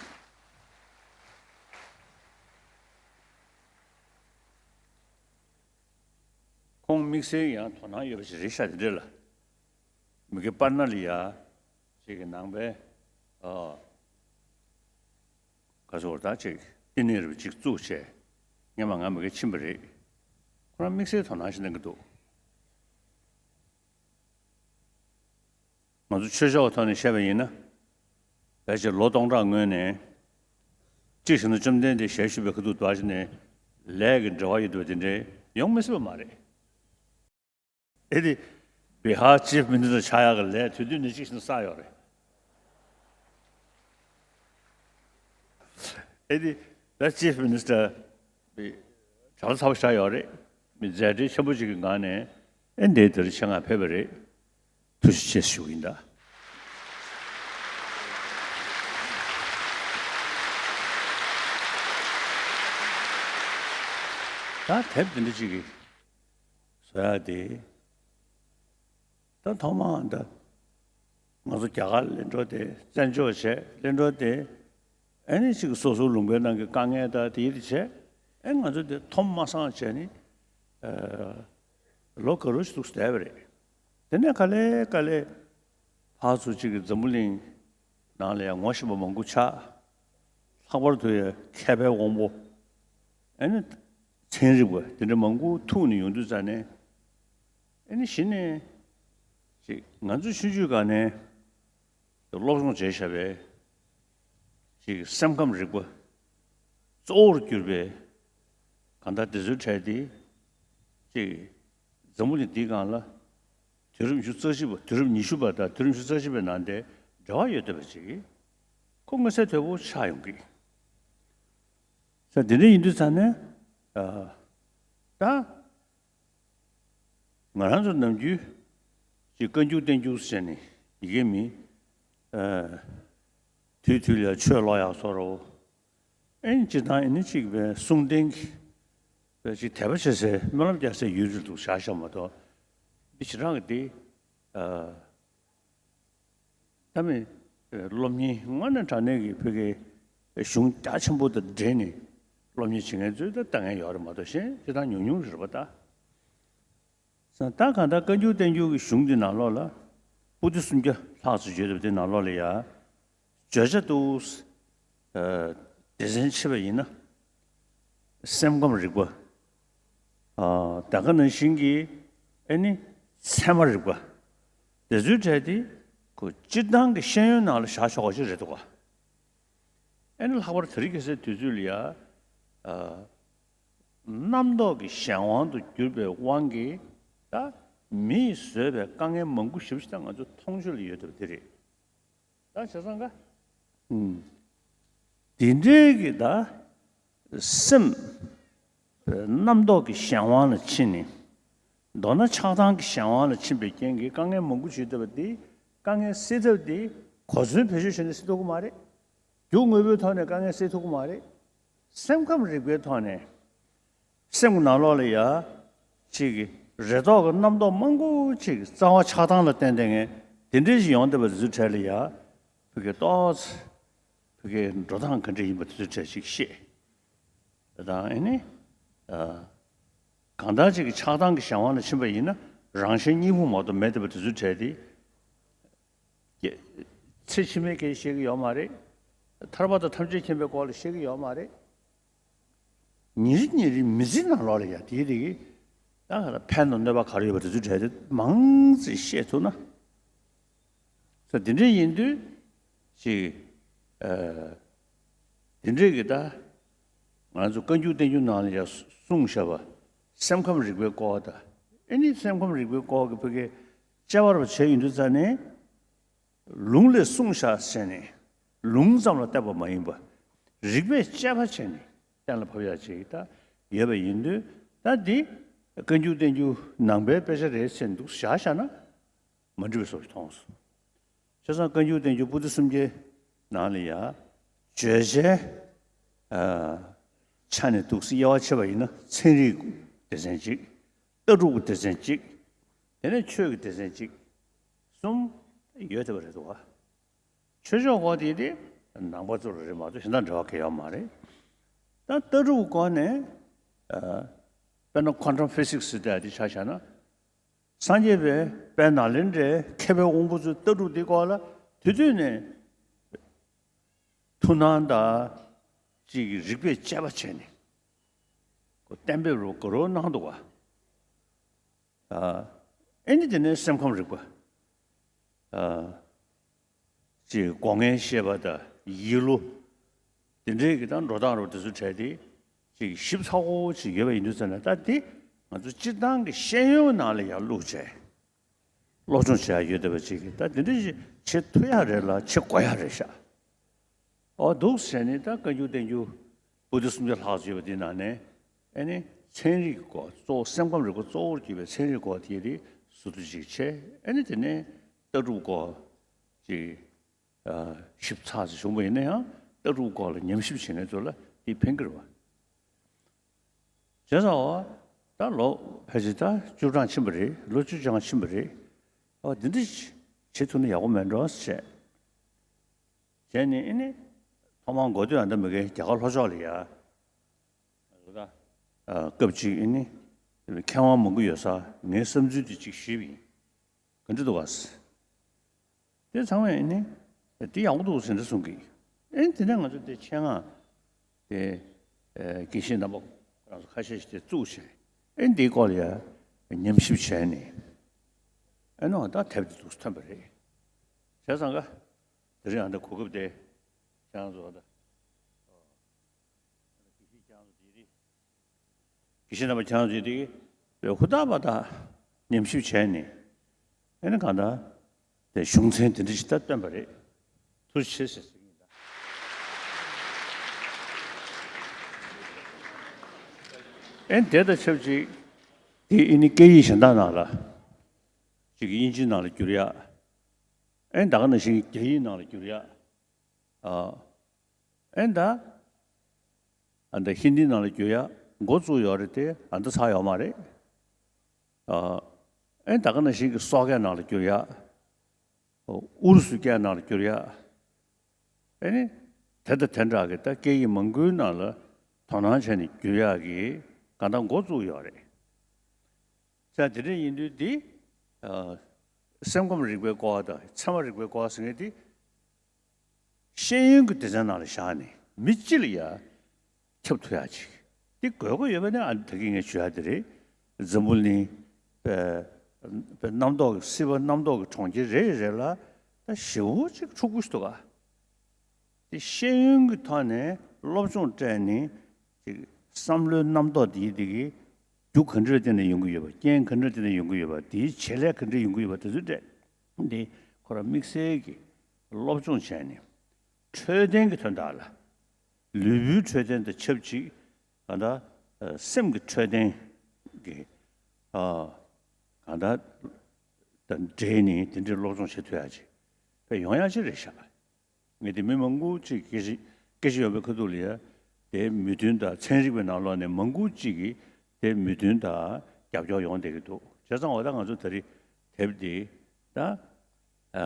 ཁོང་དམིགས་བསལ་ཡང་དོ་སྣང་ཡོད་པ་ཞིག་རེད་ཤག་དེ་འདྲ་ལ། མི་དགེ་པར་ནང་ལ་ཡ་ཅིག་གི་ནང་པའི་ཨ་ག་ཟེར་ད་ཅིག་བསྟི་གནས་རུ་ཅིག་བཙུགས་བྱས། སྔོན་མ་ང་མི་དགེ་ཕྱིན་པ་རེད། ཁོ་རང་དམིགས་བསལ་དོ་སྣང་ཞིག་གནང་གི་འདུག་ང་ཚོ་ཆོས་ཕྱོགས་ཀྱི་ཐོག་ནས་བཤད་པ་ཡིན་ན། ཕལ་ཆེར་ལོ་སྟོང་ཕྲག་སྔོན་ནས་གཅིག་བྱས་ན་བཅོམ་ལྡན་འདས་ཞལ་བཞུགས་པའི་ཁ་ཐུག་ཏུ་ཕར་ཕྱིན་ནས་ལས་ཀྱི་འབྲེལ་བ་ཡོད་པ་དེ་འདྲའི་ཡོང་མི་སྲིད་པ་མ་རེད། ཨེ་དེ། བི་ཧར་ཅིབ་མི་ནི་སི་ཊར་ཆགས་ཡག་གི་ལས་དུས་དུས་ནས་གཅིག་བྱས་ན་བསགས་ཡོད་རེད། ཨེ་དེ། ད་ཅིབ་མི་ནི་སི་ཊར་བི་གྲྭ་པ་ཚ་པོ་ཆགས་ཡོད་རེད། མི་མཛད་བྲེལ་ཆེན་པོ་ཅིག་གི་ངང་ནས་ཨེ་འདིའི་དེར་ཆེད་མངགས་ཕེབས་པ་རེད། ཐུགས་རྗེ་ཆེ་ཞུ་གི་ཡིན་ད། ད་དེབ་འདི་འདྲ་ཅིག་གི་བཟོ་ཡག་དེ། ད་ཐོག་མར་ད་ང་ཚོ་རྒྱ་གར་ལ་འགྲོ་དེ་བཙན་བྱོལ་བྱས་ལ་འགྲོ་དེ། ཨ་ནི་ཅིག་སོ་སོའི་ལུང་པའི་ནང་གི་དཀའ་ངལ་དང་དེ་ཡི་དེ་བྱས། ཨ་ང་ཚོ་དེ་ཐོག་མ་སང་བྱས་ནི་ཨ་ལོ་ག་རོ་ཞིག་འདུག་བསྡད་པ་རེད། དེ་ནས་ག་ལེ་ག་ལེ་ཕར་ཚུར་ཅིག་གི་འཛམ་བུ་གླིང་ནང་ལ་ཡང་ངོ་ཤེས་པ་མང་པོ་ཆགས། ལྷག་པར་དུ་ཡང་མཁས་པའི་དབང་པོ། ཨ་ནི་ཚན་རིག་པ་དེ་འདྲ་མང་པོ་ཐུག་ནས་ཡོང་དུས་ཙ་ནས། ཨ་ནི་གཞི་ནས་ཅིག་ང་ཚོ་ཆུང་ཆུང་སྒང་ནས་སློབ་སྦྱོང་བྱས་བཞག་པའི་ཅིག་སེམས་ཁམས་རིག་པ་གཙོ་བོར་གྱུར་པའི་གང་ལྟར་དེ་ཚོའི་གྲས་དེ་ཅིག་འཛམ་བུ་གླིང་འདིའི་སྒང་ལ་དུས་རབས་ཉི་ཤུ་རྩ་གཅིག་པ། དུས་རབས་ཉི་ཤུ་པ་དང་དུས་རབས་ཉི་ཤུ་རྩ་གཅིག་པའི་ནང་དེ་ འབྲེལ་བ་ཡོད་བསྡད་པ་ཅིག་ཁོ་མངོན་གསལ་དོད་པོ་ཆགས་ཡོང་གི། ས་དེ་འདྲ་ཡིན་དུས་ཙང་ནས་ཨ། ད་ང་རང་ཚོ་ནམ་རྒྱུན་ཅིག་བཀའ་འགྱུར་བསྟན་འགྱུར་ཟེར་ནས་ཡི་གེ་མི་ཨ། དུས་དུས་ལ་ཆོས་ཀློག་ཡག་བཟོ་འདྲ་བོ། ཨེ་ནི་སྤྱིར་བཏང་ཨེ་ནི་གཅིག་པའི་གསུང་རྟེན་གྱི་པའི་ཅིག་དད་པ་བྱེད་སའི་སྨོན་ལམ་རྒྱག་སའི་ཡུལ་རེད་འདུག་བཞག་བཞག་མ་གཏོགས། འདི་ཞེ་དྲག་གི་འདི་ཨ། ད་མི་སློབ་གཉེར་དངོས་གནས་དྲང་གནས་ཀྱི་བོད་ཀྱི་གཞུང་རྒྱ་ཆེན་པོ་དང་འབྲེལ་ནས་སློབ་གཉེར་བྱེད་མཁན་ཚོས་ད་ལྟ་མཁན་ཡོད་རེད་མ་གཏོགས་གཞན་སྤྱིར་བཏང་ཉུང་ཉུང་རེད་པ་ད། ད་གང་ལྟར་བཀའ་འགྱུར་བསྟན་འགྱུར་གྱི་གཞུང་འདི་ནང་ལོགས་ལ་པོ་ཏི་སུམ་བརྒྱ་ལྷག་ཙམ་བརྗོད་འདུག་འདི་ནང་ལོགས་ལ་ཡ། བརྗོད་བྱ་འདུག་ཨ། སྡེ་ཚན་ཕྱེ་བ་ཡིན་ན། སེམས་ཁམས་རིག་པ། ཨ། ད་ག་ནང་བཞིན་གྱི་ཨེ་ནི་ཚད་མ་རིག་པ། དེ་ཚོའི་གྲས་དེ་ཁོ་སྤྱིར་བཏང་གི་ཤེས་ཡོན་ནང་ལ་བཞག་ཆོག་པ་ཞིག་རེད་འདུག་ག་ཨེ་ནི་ལྷག་པར་དེ་རིང་ཁ་སང་དུས་ཚོད་ལ་ཡ། ཨ། རྣམ་རྟོག་གི་གཞན་དབང་དུ་གྱུར་པའི་དབང་གིས་ད་མིས་བཟོས་པའི་དཀའ་ངལ་མང་པོ་ཞེ་པོ་ཞིག་ད་ང་ཚོ་མཐོང་ཆོས་ལ་ཡོད་བསྡད་པ་དེ་རེད། ད་བྱས་ཙང་ཀ་ཨུམ། འདི་འདྲའི་གི་ད་སེམས་རྣམ་རྟོག་གི་གཞན་དབང་ལ་ཕྱིན་ནས། མདོར་ན་ཆགས་སྡང་གི་གཞན་དབང་ལ་ཕྱིན་པའི་རྐྱེན་གྱིས་དཀའ་ངལ་མང་པོ་ཞིག་ཡོད་བསྡད་པ་འདི་དཀའ་ངལ་སེལ་ཐབས་འདི་གོ་མཚོན་བེད་སྤྱོད་བྱས་ནས་སེལ་ཐུབ་ཀྱི་མ་རེད། རྒྱུ་དངོས་པོའི་ཐོག་ནས་དཀའ་ངལ་སེལ་ཐུབ་ཀྱི་མ་རེད། སེམས་ཁམས་རིག་པའི་ཐོག་ནས་སེམས་ཀྱི་ནང་ལོགས་ལ་ཡ་གཅིག་གི་རེ་དོགས་ཀྱི་རྣམ་རྟོག་མང་པོ་གཅིག་རྩ་བ་ཆགས་སྡང་ལ་བརྟེན་བསྡད་མཁན་དེ་འདྲ་ཞིག་ཡོང་བསྡད་པ་དེ་ཚོའི་གྲས་ལ་ཡ་བོད་སྐད་ཏོག་ཙམ་བོད་སྐད་འགྲོ་སྟངས་ག་འདྲ་ཡིན་པ་དེ་ཚོའི་གྲས་ཅིག་ཤེས། དང་ཨེ་ནི་ཨ། གང་ལྟར་གཅིག་གི་ཆགས་སྡང་གི་གཞན་དབང་ལ་ཕྱིན་པ་ཡིན་ན་རང་གཞན་གཉིས་པོ་མ་གཏོགས་མེད་བསྡད་པ་དེ་ཚོའི་གྲས་དེ། ཚེ་ཕྱི་མའི་སྐད་བཤད་ཀྱི་ཡོད་མ་རེད། ཐར་པ་དང་ཐམས་ཅད་མཁྱེན་པའི་སྐོར་ལ་བཤད་ཀྱི་ཡོད་མ་རེད། ཉིན་རེ་ཉིན་རེའི་མི་ཚེའི་ནང་ལོགས་ལ་ཡ་དེའི་རིགས་ད་ག་ལ་ཕན་དང་གནོད་པ་ག་རེ་ཡོད་པ་དེ་ཚོའི་གྲས་དེ་མང་ཙམ་བཤད་ཐུབ་ན། ས་དེ་འདྲ་ཡིན་དུས་ཅིག་ཨ། དེ་འདྲས་ཀྱི་ད་ང་ཚོ་བཀའ་འགྱུར་བསྟན་འགྱུར་ནང་ལ་ཡང་གསུངས་བཞག་པ། སེམས་ཁམས་རིག་པའི་སྐོར་དང་། ཨེ་ནི་སེམས་ཁམས་རིག་པའི་སྐོར་གྱི་བོད་སྐད་དཔྱད་པ་རུ་བྱས་ཡོང་དུས་ཙ་ནས། ལུང་ལས་གསུངས་བཞག་ཟེར་ནས་ལུང་ཙམ་ལ་བལྟས་པ་མ་ཡིན་པ། རིག་པས་དཔྱད་པ་བྱས་ནས་གཏན་ལ་ཕབ་ཡག་ཅིག་ད་ཡོད་པ་ཡིན་དུས་ད་འདི་བཀའ་འགྱུར་བསྟན་འགྱུར་ནང་པའི་དཔེ་ཆ་རེད་ཟེར་འདུག་བཞག་བཞག་ན། མ་འགྲིག་པའི་བཟོ་ཞིག་མཐོང་སོང་། བྱས་ཙང་བཀའ་འགྱུར་བསྟན་འགྱུར་པོ་ཏི་སུམ་བརྒྱའི་ནང་ལ་ཡང་བརྗོད་བྱའི་ཨ་ཆ་ནས་འདུག་སེ་དབྱེ་བ་ཕྱེ་བ་ཡིན་ན་ཚན་རིག་སྡེ་ཚན་གཅིག་ལྟ་གྲུབ་སྡེ་ཚན་གཅིག་དེ་ནས་ཆོས་ཀྱི་སྡེ་ཚན་གཅིག་གསུམ་ཡོད་བསྡད་པ་རེད་འདུག་བ། ཆོས་ཕྱོགས་སྐོར་དེ་དེ་ནང་པ་ཚོ་ལ་རེད་མ་གཏོགས་གཞན་དང་འབྲེལ་བ་གང་ཡང་ཡོད་མ་རེད། ད་ལྟ་གྲུབ་སྐོར་ནས་ཨ་དཔེར་ན་ཁོན་ཊམ་ཕི་སིག་སི་ཟེར་དེ་ཆ་བཞག་ན། སངས་རྒྱས་པའི་དཔལ་ནཱ་ལེནྡྲའི་མཁས་པའི་དབང་པོ་ཚོས་ལྟ་གྲུབ་འདི་སྐོར་ལ་དུས་དུས་ནས་ཐུགས་སྣང་དང་ཅིག་གི་རིག་པས་དཔྱད་པ་བྱས་ནས་ཁོ་གཏན་འབེབས་རུ་ག་རུ་གནང་འདུག་བ། ཨ་ཨེ་ནི་དེ་ནས་སེམས་ཁམས་རིག་པ། ཨ། ཅིག་སྒོ་ངའི་བཤད་པ་དང་ཡིད་བློ། དེ་འདྲའི་གི་དང་འགྲོ་སྟངས་རོ་དེ་ཚོ་བྲལ་ཏེ་ཅིག་ཞིབ་ཚགས་པོ་ཅིག་ཡོད་པ་ཡིན་དུས་ཙམ་ན་ད་དེ་ང་ཚོ་སྤྱིར་བཏང་གི་ཤེས་ཡོན་ནང་ལ་ཡར་བླུགས་བྱས་སློབ་སྦྱོང་བྱེད་ཡ་ཡོད་བསྡད་པ་ཅིག་གི་ད་དེ་འདྲ་ཞིག་བྱེད་ཐུབ་ཡ་རེད་ལ་བྱེད་དགོས་ཡ་རེད་ཤག་ཨོ་འདུག་ཟེར་ནས་ད་བཀའ་འགྱུར་བསྟན་འགྱུར་པོ་ཏི་སུམ་བརྒྱ་ལྷག་ཙམ་ཡོད་པ་དེའི་ནང་ནས་ཨེ་ནི་ཚན་རིག་གི་སྐོར་གཙོ་བོ་སེམས་ཁམས་རིག་པ་གཙོ་བོར་གྱུར་པའི་ཚན་རིག་སྐོར་དེ་རིགས་ཟུར་དུ་ཅིག་བྱས་ཨེ་ནི་དེ་ནས་ལྟ་གྲུབ་སྐོར་ཅིག་ཞིབ་ཚགས་ཅིག་བྱུང་བ་ཡིན་ན་ཡང་ལྟ་གྲུབ་སྐོར་ལ་ཉམས་ཞིབ་བྱེད་མཁན་ཚོ་ལ་དེ་ཕན་གྱི་རེད་བ། བྱས་ཙང་འོ་ད་ལོ་ཕལ་ཆེར་ད་བཅུ་གྲངས་ཕྱིན་པ་རེད། ལོ་བཅུ་གྲངས་ཕྱིན་པ་རེད། ཨོ་འདི་འདྲ་བྱེད་ཐུབ་ན་ཡག་པོ་མེད་འགྲོ་བྱས། བྱས་ནས་ཨེ་ནི་ཐོག་མར་འགོ་སྟོད་ཨ་མདའ་མི་རྒན་རྒྱ་གར་ལྷོ་ཕྱོགས་ལ་ཡ། ད་སྐབས་གཅིག་ཨེ་ནི་མཁས་དབང་མང་པོ་ཡོད་ས་ངའི་བསམ་ཚུལ་དེ་གཅིག་ཞུས་པ་ཡིན། ག་འདྲ་འདུག་ག་དེ་ཚང་མས་ཨེ་ནི་དེ་ཡག་པོ་འདུག་ཟེར་འདྲ་གསུང་གི། ཨེ་ནི་དེ་ནས་ང་ཚོ་དེ་ཆེད་མངགས་དེ་དགེ་བཤེས་རྣམ་པ་རང་ཚོ་ཁ་ཤས་ཤིག་དེ་བཙུགས་བྱས་ཨེ་ནི་དེའི་སྐོར་ལ་ཡ་ཉམས་ཞིབ་བྱས་ནས་ཨེ་ནི་ད་དེབ་དེ་འདུག་སེ་ཐོན་པ་རེད། བྱས་ཙང་ཀ་དེ་རིང་ཨ་ད་གོ་སྐབས་དེ་ཁྱེད་རང་ཚོ་ད། དགེ་བཤེས་རྣམ་པ་ཁྱེད་རང་ཚོས་དེ་ཧུར་ཐག་པ་དང་ཉམས་ཞིབ་བྱས་ནས་ཨེ་ནི་གང་ལྟར་དེ་གཞུང་ཚན་དེ་འདྲ་ཞིག་ད་བཏོན་པ་རེད། ཐུགས་རྗེ་ཆེ་ཟེར་ཞུ་གི་ཡིན། ཨེ་དེ་དང་ཆབས་ཅིག་དེ་ཨེ་ནི་སྐད་ཡིག་གཞན་དག་ནང་ལ་ཅིག་དབྱིན་ཇིའི་ནང་ལ་བསྒྱུར་ཡག་ཨེ་ད་ག་ནང་བཞིན་རྒྱ་ཡིག་ནང་ལ་བསྒྱུར་ཡག་ཨ་ཨེ་ད་ཨ་ད་ཧིན་དིའི་ནང་ལ་བསྒྱུར་ཡག་འགོ་བཙུགས་ཡོད་རེད་དེ་ཨ་ད་ཚར་ཡོད་མ་རེད། ཨ་ཨེ་ད་ག་ནང་བཞིན་གྱི་སོག་སྐད་ནང་ལ་བསྒྱུར་ཡག་ཨུ་རུ་སུའི་སྐད་ནང་ལ་བསྒྱུར་ཡག་ཨེ་ནི་དེ་དང་དེ་འདྲ་གི་ད་སྐད་ཡིག་མང་པོའི་ནང་ལ་དོ་སྣང་བྱས་ནས་བསྒྱུར་ཡག་གི་གང་ལྟར་འགོ་བཙུགས་ཡོད་རེད། ས་དེ་འདྲ་ཡིན་དུས་འདི་ཨ་སེམས་ཁམས་རིག་པའི་སྐོར་དང་ཚད་མ་རིག་པའི་སྐོར་ཟེར་མཁན་འདི་ཤེས་ཡོན་གྱི་སྡེ་ཚན་ནང་ལ་བཞག་ནས་མི་སྤྱི་ལ་ཡ་ཁྱབ་ཐུབ་ཡག་ཅིག་འདི་དགོས་མཁོ་ཡོད་པ་ནི་ཨ་ད་གིན་ངས་ཞུ་ཡག་དེ་རེད། འཛམ་བུ་གླིང་པའི་པའི་གནམ་ཐོག་གི་སྲིད་པ་གནམ་ཐོག་གི་གྲོང་ཁྱེར་རེ་རེ་ལ་ད་ཞེ་པོ་ཅིག་ཕྲུ་གུ་ཞིག་འདུག་ག་དེ་ཤེས་ཡོན་གྱི་ཐོག་ནས་སློབ་སྦྱོང་སྤྲད་ནས་ཅིག་བསམ་བློའི་རྣམ་རྟོག་དེ་དེ་གི་རྒྱུ་ག་འདྲ་དེ་ནས་ཡོང་གི་ཡོད་པ་རྐྱེན་ག་འདྲ་དེ་ནས་ཡོང་གི་ཡོད་པ་དེའི་བྱེད་ལས་ག་འདྲ་ཡོང་གི་ཡོད་པ་དེ་ཚོ་སྤྲད་དེ་ཁོ་རང་དམིགས་བསལ་གྱི་སློབ་སྦྱོང་བྱས་ནས་འཕྲོད་བསྟེན་གྱི་དོན་དག་ལ་ལུས་པོའི་འཕྲོད་བསྟེན་དང་ཆབས་ཅིག་གང་ལྟར་སེམས་ཀྱི་འཕྲོད་བསྟེན་གྱི་གང་ལྟར་དང་འབྲེལ་ནས་དེ་འདྲའི་སློབ་སྦྱོང་བྱེད་ཐུབ་ཡག་ཅིག་དཔེ་ཡོང་ཡག་ཅིག་རེད་ཤག་ངས་དེ་མི་མང་པོ་ཅིག་སྐད་ཆ་སྐད་ཆ་ཡོང་བའི་ཁ་ཐུག་ལ་ཡ་དེ་མོས་མཐུན་དང་ཚན་རིག་པའི་ནང་ལོགས་ནས་མང་པོ་ཅིག་གིས་དེ་མོས་མཐུན་དང་རྒྱབ་སྐྱོར་ཡོང་བསྡད་ཀྱི་འདུག་བྱས་ཙང་འོ་ད་ང་ཚོ་ད་རེས་དེབ་འདི་ད་ཨ་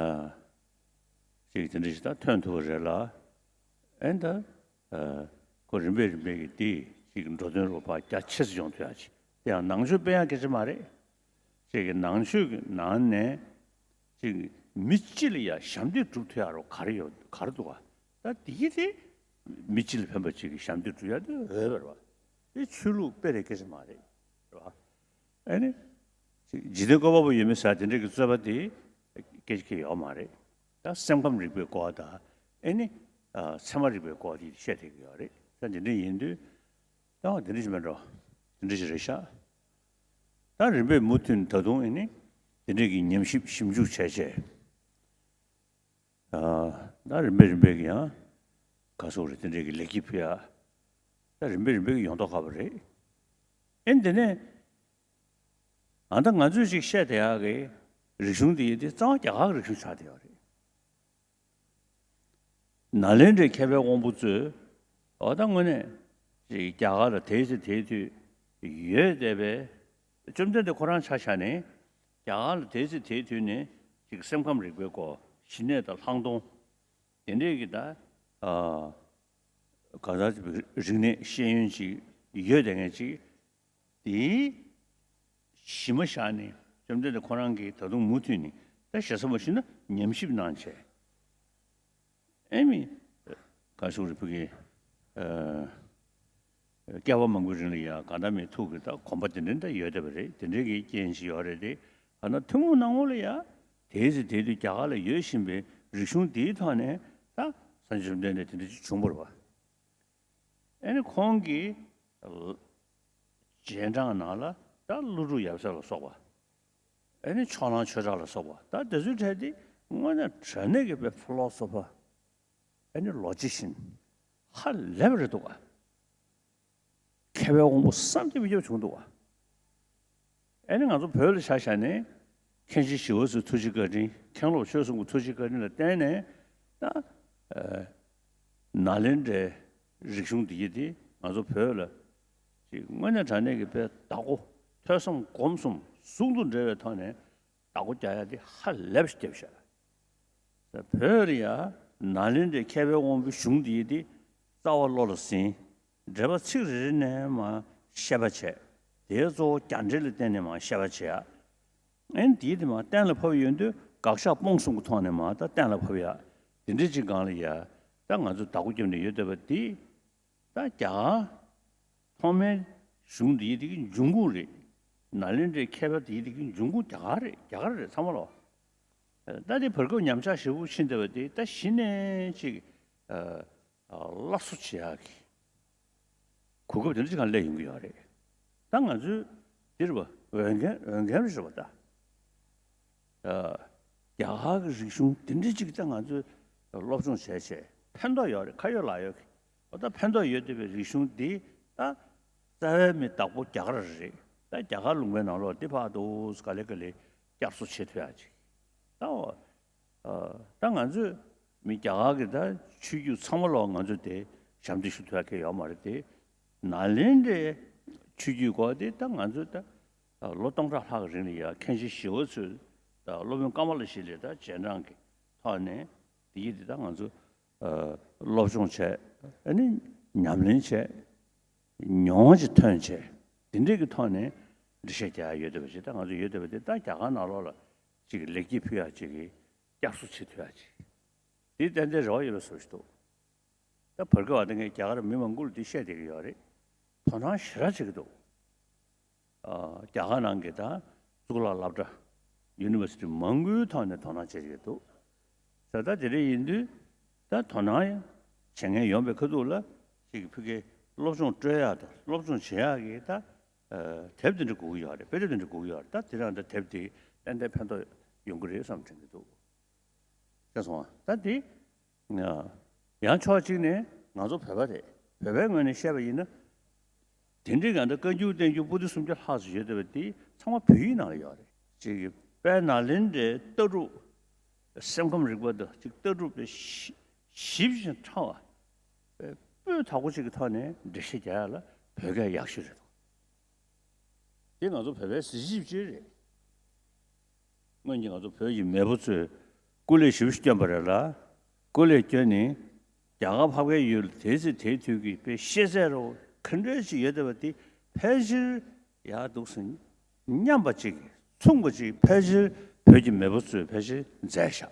ཅིག་དེ་འདྲ་ཞིག་ད་ཐོན་ཐུབ་པ་རེད་ལ་ཨེ་ད་ཨ་ཁོ་རིམ་པས་རིམ་པས་ཀྱི་འདི་ཅིག་འགྲོ་དོན་རུ་ཕར་རྒྱ་ཆེ་ཙམ་ཡོང་ཐུབ་ཡག་ཅིག་དེ་ཡང་ནང་ཆོས་སྤེལ་ཡག་སྐད་ཆ་མ་རེད། ཅིག་གི་ནང་ཆོས་ཀྱི་ནང་ནས་ཅིག་མི་སྤྱི་ལ་ཡ་ཞབས་འདེགས་སྒྲུབ་ཐུབ་ཡག་རོ་ག་རེ་ཡོད་ག་རེ་འདུག་ག་ད་དེ་གི་དེ་མི་སྤྱི་ལ་ཕན་པ་ཅིག་གི་ཞབས་འདེགས་སྒྲུབ་ཡག་དེ་འོས་པ་རེད་བ། དེ་ཆོས་ལུགས་སྤེལ་རེས་སྐད་ཆ་མ་རེད་རེད་བ། ཨ་ནི་ཅིག་འཇིག་རྟེན་བཀོད་པ་པོ་ཡོད་མེད་ཟེར་དེ་འདྲ་གི་རྩོད་པ་དེ་སྐད་ཆ་གི་ཡོད་མ་རེད། ད་སེམས་ཁམས་རིག་པའི་སྐོར་དང་ཨ་ནི་ཚད་མ་རིག་པའི་སྐོར་དེ་བཤད་བསྡད་ཀྱི་ཡོད་རེད། ད་དེ་འདྲ་ཡིན་དུས་ད་དེ་འདྲ་ཞིག་མེད་འགྲོ་དེ་འདྲ་ཞིག་རེད་ཤག་ད་རིམ་པས་མུ་མཐུད་ད་དུང་ཨེ་ནི་དེ་འདྲས་ཀྱི་ཉམས་ཞིབ་ཞིབ་འཇུག་བྱས་བྱས། ད་རིམ་པས་རིམ་པས་ཀྱི་ཡང་ག་སོགས་རེད་དེ་འདྲས་ཀྱི་ལེགས་སྐྱེས་ཕུལ་ཡ། ད་རིམ་པས་རིམ་པས་ཀྱི་ཡོང་མདོག་ཁ་པོ་རེད། ཨེ་འདི་ནས་ཨ་ད་ང་ཚོས་ཅིག་བཤད་བསྡད་ཡག་གི་རིག་གཞུང་འདི་ཡིན་ཏེ་རྩ་བ་རྒྱ་གར་གྱི་རིག་གཞུང་ཆགས་བསྡད་ཡོད་རེད། ནཱ་ལེནྡྲའི་མཁས་པའི་དབང་པོ་ཚོས་འོ་ད་དངོས་གནས་ཅིག་རྒྱ་གར་ལ་དེའི་ཚེ་དེའི་དུས་ཡོད་བསྡད་པའི་བཅོམ་ལྡན་འདས་ཁོ་རང་ཆ་བཞག་ནས་རྒྱ་གར་ལ་དེའི་ཚེ་དེའི་དུས་ནས་ཅིག་སེམས་ཁམས་རིག་པའི་སྐོར་ཞི་གནས་དང་ལྷག་མཐོང་དེ་འདྲས་ཀྱི་ད་གང་ཟག་ཅིག་རིག་གནས་ཤེས་ཡོན་ཅིག་ཡོད་བསྡད་མཁན་ཅིག་དེའི་གཞི་མ་བཞག་ནས་བཅོམ་ལྡན་འདས་ཁོ་རང་གིས་ད་དུང་མུ་མཐུད་ནས་ད་ཞེ་ས་མ་ཞུས་ན་ཉམས་ཞིབ་གནང་བྱས། ཨེ་མི། ག་ཞུ་རེད་ཕ་གི། སྐྱེ་བ་མང་པོའི་རིང་ལ་ཡང་གང་ལྟར་མའི་ཐུགས་ཀྱི་ད་གོམས་པ་དེ་འདྲ་ད་ཡོད་བསྡད་པ་རེད་དེ་འདྲའི་གི་རྐྱེན་ཞིག་ཡོད་རེད་དེ། ཨ་ན་ཐུན་མོང་སྣང་ངོ་ལ་ཡང་དེའི་ཚེ་དེའི་དུས་རྒྱ་གར་ལ་ཡོད་བཞིན་པའི་རིག་གཞུང་དེའི་ཐོག་ནས་ད་སངས་རྒྱས་བཅོམ་ལྡན་འདས་དེ་འདྲ་ཅིག་བྱུང་བ་རེད་པ། ཨེ་ནི་ཁོང་གི་རྗེས་འབྲང་ནང་ལ་ད་ཀླུ་སྒྲུབ་ཡབ་སྲས་ལ་སོགས་པ། ཨེ་ནི་ཕྱོགས་གླང་ཆོས་གྲགས་ལ་སོགས་པ་ད་དེ་ཚོའི་གྲས་དེ་དངོས་གནས་དྲང་གནས་ཀྱི་དཔེ་ཕི་ལོ་སོ་ཕར་ཨེ་ནི་ལོ་ཇི་ཤན་ཧ་ལས་པ་རེད་འདུག་ག་མཁས་པའི་དབང་པོ་བསམ་གྱིས་མི་ཁྱབ་བྱུང་འདུག་ག་ཨེ་ནི་ང་ཚོ་བོད་ལ་ཆ་བཞག་ནས་མཁན་ཆེན་ཞི་བ་འཚོའི་ཐུགས་རྗེ་བཀའ་དྲིན་མཁན་སློབ་ཆོས་གསུམ་གྱི་ཐུགས་རྗེ་བཀའ་དྲིན་ལ་བརྟེན་ནས་ད་ནཱ་ལེནྡྲའི་རིག་གཞུང་འདི་ཡི་དེ་ང་ཚོ་བོད་ལ་ཅིག་དངོས་གནས་དྲང་གནས་ཀྱི་དཔེ་བདག་པོ་ཐོས་བསམ་སྒོམ་གསུམ་ཟུང་དུ་འབྲེལ་བའི་ཐོག་ནས་བདག་པོ་རྒྱག་ཡ་དེ་ཧ་ལས་པ་ཞིག་བརྒྱབ་ཤག་བོད་ལ་ཡ་ནཱ་ལེནྡྲའི་མཁས་པའི་དབང་པོའི་གཞུང་འདི་ཡི་དེ་རྩ་བ་བློ་ལ་ཟིན། འགྲེལ་པ་ཚིག་རེ་རེ་ནས་མར་བཤད་པ་བྱས། དེའི་གཙོ་བོ་རྒྱ་འགྲེལ་ལ་བརྟེན་ནས་མར་བཤད་པ་བྱས་ཡ། ཨེ་འདིའི་དེ་མར་གཏན་ལ་ཕབ་ཡོང་དུས་དགག་བཞག་སྤོང་གསུམ་གྱི་ཐོག་ནས་མར་ད་གཏན་ལ་ཕབ་ཡ། དེ་འདྲའི་ཅིག་སྒང་ལ་ཡ་ད་ང་ཚོ་བདག་པོ་རྒྱབ་ནས་ཡོད་བསྡད་པ་འདི་ད་རྒྱ་གར་ཐོག་མའི་གཞུང་འདིའི་དེ་གི་འབྱུང་ཁུངས་རེད། ནཱ་ལེནྡྲའི་མཁས་པ་འདིའི་དེ་གི་འབྱུང་ཁུངས་རྒྱ་གར་རེད། རྒྱ་གར་རེད་ཚང་མ་ལོ། ད་དེ་བར་སྐབས་ཉམས་ཆག་ཞེ་པོ་ཕྱིན་བསྡད་པ་དེ་ད་གཞི་ནས་ཅིག་སླར་གསོ་བྱེད་ཡག་གི་གོ་སྐབས་དེ་འདྲ་ཅིག་གང་སླེབས་ཡོང་གི་ཡོད་རེད། ད་ང་ཚོའི་འདིར་བ་འོས་འགན་འོས་འགན་རེད་བ་ད། རྒྱ་གར་གྱི་རིག་གཞུང་དེ་འདྲ་ཅིག་ད་ང་ཚོའི་ སློབ་སྦྱོང་བྱས་བྱས་ཕན་ཐོགས་ཡོད་རེད། ཁ་ཡོད་ལག་ཡོད་ཀྱི། འོ་ད་ཕན་ཐོགས་ཡོད་བསྡད་པའི་རིག་གཞུང་འདི་ད་རྩ་བའི་མི་བདག་པོ་རྒྱ་གར་རེད། ད་རྒྱ་གར་ལུང་པའི་ནང་ལོགས་འདི་ཕར་འདུག་ག་ལེ་ག་ལེ་བསྐྱར་གསོ་བྱེད་ཐུབ་ཡག་ཅིག་ད་འོ། ཨ། ད་ང་ཚོས་མི་རྒྱ་གར་གྱི་ད་ཆོས་བརྒྱུད་ཚང་མ་ལོག་ང་ཚོས་དེ་ཞབས་འདེགས་ཞུ་ཐུབ་ཡག་གི་ཡོད་མ་རེད་དེ། ནཱ་ལེནྡྲའི་ཆོས་བརྒྱུད་སྐོར་དེ་ད་ང་ཚོས་ད་ལོ་སྟོང་ཕྲག་ལྷག་གི་རིང་ལ་ཡ་མཁན་ཆེན་ཞི་བ་འཚོས་ད་སློབ་དཔོན་ཀ་མ་ལ་ཤཱི་ལའི་ད་རྗེས་འབྲང་གི་ཐོག་ནས་དེ་ཡིད་དེ་ད་ང་ཚོ་ཨ་སློབ་སྦྱོང་བྱས། ཨ་ནི་ཉམས་ལེན་བྱས། མྱོང་བ་ཅིག་ཐོན་བྱས། དེ་འདྲས་ཀྱི་ཐོག་ནས་འགྲེལ་བཤད་རྒྱག་ཡ་ཡོད་བསྡད་པ་ཞིག་ད་ང་ཚོ་ཡོད་བསྡད་པ་དེ་ད་རྒྱ་གར་ནང་ལོགས་ལ་ཅིག་ལེགས་སྐྱེས་ཕུལ་ཡག་ཅིག་གི་བསྐྱར་གསོ་བྱེད་ཐུབ་ཡག་ཅིག་དེ་ཏན་ཏན་རེ་བ་ཡོད་པའི་བཟོ་ཞིག་འདུག་ད་བར་སྐབས་བ་དེ་ངས་རྒྱ་གར་མི་མང་པོ་ལ་འདི་བཤད་བསྡད་ཀྱི་ཡོད་རེད། དོ་སྣང་ཞེ་དྲག་བྱེད་ཀྱི་འདུག་ཨ། རྒྱ་གར་ནང་གི་ད་གཙུག་ལག་སློབ་གྲྭ་ཡུ་ནི་ཝར་སི་ཊི་མང་པོའི་ཐོག་ནས་དོ་སྣང་བྱེད་ཀྱི་འདུག་ད་ལྟ་དེ་འདྲ་ཡིན་དུས་ད་དོ་སྣང་བྱེད་མཁན་ཡོང་པའི་ཁ་ཐུག་ལ་ཅིག་ཕ་གིའི་སློབ་སྦྱོང་སྤྲོད་ཡག་དང་སློབ་སྦྱོང་བྱེད་ཡག་གི་ད་ཨ་དེབ་དེ་འདྲ་དགོས་ཀྱི་ཡོད་རེད། དཔེ་དེབ་དེ་འདྲ་དགོས་ཀྱི་ཡོད་རེད། ད་དེ་རང་ད་དེབ་དེ་ཏན་ཏན་ཕན་ཐོགས་ཡོང་གི་རེད་བསམ་དྲན་གྱི་འདུག་ཤེས་སོང་ང་། ད་དེ། ཡང་ཕྱོགས་གཅིག་ནས་ང་ཚོ་བོད་པ་རེད། བོད་པའི་ངོས་ནས་བཤད་པ་ཡིན་ན། དེ་འདྲའི་གང་ལྟར་བཀའ་འགྱུར་བསྟན་འགྱུར་པོ་ཏི་སུམ་བརྒྱ་ལྷག་ཙམ་ཡོད་བསྡད་པ་དེ་ཚང་མ་བོད་ཡིག་ནང་ལ་ཡོད་རེད། ཅིག་གི་དཔལ་ནཱ་ལེནྡྲའི་ལྟ་གྲུབ་སེམས་ཁམས་རིག་པ་དང་ཅིག་ལྟ་གྲུབ་པའི་ཞིབ་ཞིབ་ཅིང་ཕྲ་བ་སྤུས་དག་པོ་ཅིག་གི་ཐོག་ནས་འགྲེལ་བཤད་རྒྱག་ཡ་ལ་བོད་སྐད་ཡག་ཤོས་རེད་འདུག་དེ་ང་ཚོ་བོད་པའི་གཟི་བརྗིད་ཅིག་རེད། སྔོན་གྱི་ང་ཚོ་བོད་ཀྱི་མེས་པོ་ཚོས་སྐུ་ལས་ཞེ་པོ་ཞིག་བསྐྱོན་པ་རེད་ལ། སྐུ་ལས་བསྐྱོན་ནས་རྒྱ་གར་འཕགས་པའི་ཡུལ་དེའི་ཚེ་དེའི་དུས་ཀྱི་དཔེ་ཤེས་ཚད་རོ་ག་འདྲ་ཞིག་ཡོད་བསྡད་པ་དེ་ཕལ་ཆེར་ཡག་འདུག་སེ་མཉམ་པ་ཅིག་མཚུངས་པ་ཅིག་ཕལ་ཆེར་བོད་ཀྱི་མེས་པོ་ཚོས་ཕལ་ཆེར་མཛད་བཞག་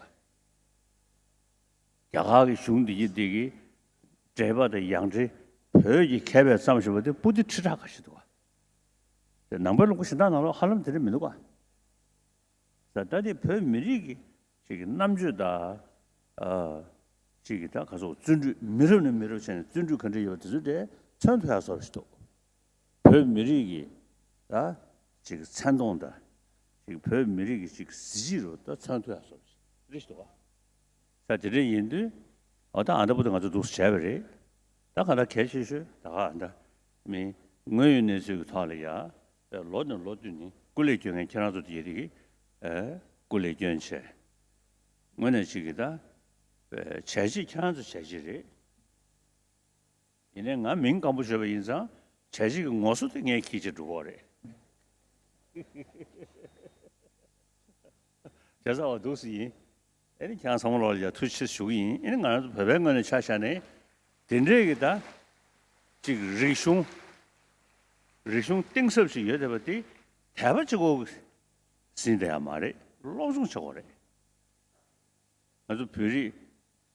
རྒྱ་གར་གྱི་གཞུང་འདི་གི་འདི་གི་འགྲེལ་པ་དང་ཡང་འགྲེལ་བོད་ཀྱི་མཁས་པས་བརྩམས་བཞག་པ་དེ་པོ་ཏི་ཁྲི་ཕྲག་ཁ་ཤས་འདུག་ག་དེ་ནང་པའི་ལུང་པ་གཞན་དག་ནང་ལོགས་ཧ་ལམ་དེ་འདྲ་མི་འདུག་ག་ད་ལྟ་དེ་བོད་མི་རིགས་ཀྱི་ཅིག་གི་རྣམ་དཔྱོད་དང་། ཨ། ཅིག་གི་ད་ག་ཚོད་བརྩོན་འགྲུས་མི་རབས་ནས་མི་རབས་བྱས་ནས་བརྩོན་འགྲུས་ག་འདྲ་ཡོད་པ་དེ་ཚོ་དེ་མཚོན་ཐུབ་ཡག་བཟོ་འདྲ་ཞིག་འདུག་བོད་མི་རིགས་ཀྱི་ད་ཅིག་མཚན་མཐོང་དང་། ཅིག་བོད་མི་རིགས་ཀྱི་ཅིག་གཟི་བརྗིད་རུ་ད་མཚོན་ཐུབ་ཡག་བཟོ་འདྲ་ཞིག་འདུག་ག་ས་དེ་འདྲ་ཡིན་དུས། འོ་ད་ཨ་འདྲ་པོ་དེ་ང་ཚོ་འདུག་སེ་བྱས་པ་རེད། ད་ག་ད་གལ་ཆེ་ཤོས་ད་ག་ཨ་འདྲ་མི་དངོས་ཡོད་གནས་ཚུལ་གྱི་ཐོག་ལ་ཡ། ལོ་ནས་ལོ་བསྟུད་ནས་སྐུ་ལས་བསྐྱོན་མཁན་ཁྱེད་རང་ཚོ་དེ་ཡི་རིགས་ཀྱི་ཨེ་སྐུ་ལས་བསྐྱོན་བྱས། དངོས་གནས་ཅིག་གི་ད་བྱས་རྗེས་ཁྱེད་རང་ཚོ་བྱས་རྗེས་རེད། ཡིན་ནའི་ང་མིང་སྐམ་པོ་ཞུས་པ་ཡིན་ཙང་བྱས་རྗེས་ཀྱི་ངོ་སོ་དེ་ངས་འཁྱེར་བྱས་འགྲོ་གི་རེད། བྱས་ཙང་འོ་འདུག་སེ་ཡིན། ཨེ་ནི་ཁྱེད་རང་ཚང་མ་ལོག་ལ་ཡ་ཐུགས་རྗེ་ཆེ་ཞུ་གི་ཡིན། ཨེ་ནི་ང་རང་ཚོ་བོད་པའི་ངོས་ནས་ཆ་བཞག་ནས་དེ་འདྲས་ཀྱི་ད་ཅིག་རིག་གཞུང་། རིག་གཞུང་གཏིང་ཟབ་ཅིག་ཡོད་བསྡད་པ་དེ་དད་པ་གཅིག་པོ་ཟིན་བསྡད་ཡ་མ་རེད། སློབ་སྦྱོང་བྱེད་དགོས་རེད། ང་ཚོ་བོད་རིགས་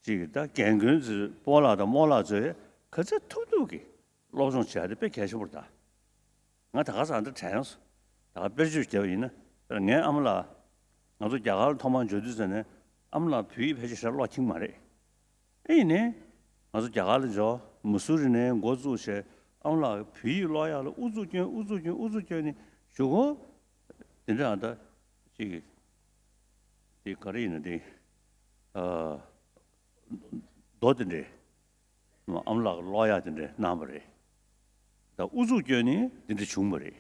ཅིག་གི་ད་རྒན་རྒོན་ཚོས་སྤོ་ལགས་དང་རྨོ་ལགས་ཚོས་ག་ཚོད་ཐུབ་ཐུབ་ཀྱིས་སློབ་སྦྱོང་བྱེད་ཡ་དེ་དཔེ་གལ་ཆེན་པོ་རེད་ད། ང་ད་ག་ས་འདི་དྲན་སོང་། ད་ག་དཔེར་བརྗོད་བརྒྱབ་པ་ཡིན་ན། དཔེར་ངའི་ཨ་མ་ལགས་ང་ཚོ་རྒྱ་གར་ལ་ཐོག་མར་འབྱོར་དུས་ཙམ་ནས་ཨ་མ་ལགས་བོད་ཡིག་ཕལ་ཆེར་ཞེ་དྲག་ཀློག་མཁྱེན་མ་རེད། ཨེ་ཡིན་ནའི། ང་ཚོ་རྒྱ་གར་ལ་འབྱོར་མུ་སུ་རི་ནས་འགོ་བཙུགས་བྱས་ཨ་མ་ལགས་བོད་ཡིག་ཀློག་ཡག་ལ་ཨུ་ཚུགས་སྐྱོན་ཨུ་ཚུགས་སྐྱོན་ཨུ་ཚུགས་སྐྱོན་ནས་གཞུག་གུ། དེ་འདྲ་ཨ་ད་ཅིག་དེ་ག་རེ་ཡིན་ན་དེ། ཨ། མདོ་དེ་འདྲས། ཨ་མ་ལགས་ཀློག་ཡག་དེ་འདྲས་གནང་བ་རེད། ད་ཨུ་ཚུགས་སྐྱོན་ནས་དེ་འདྲས་བྱུང་བ་རེད།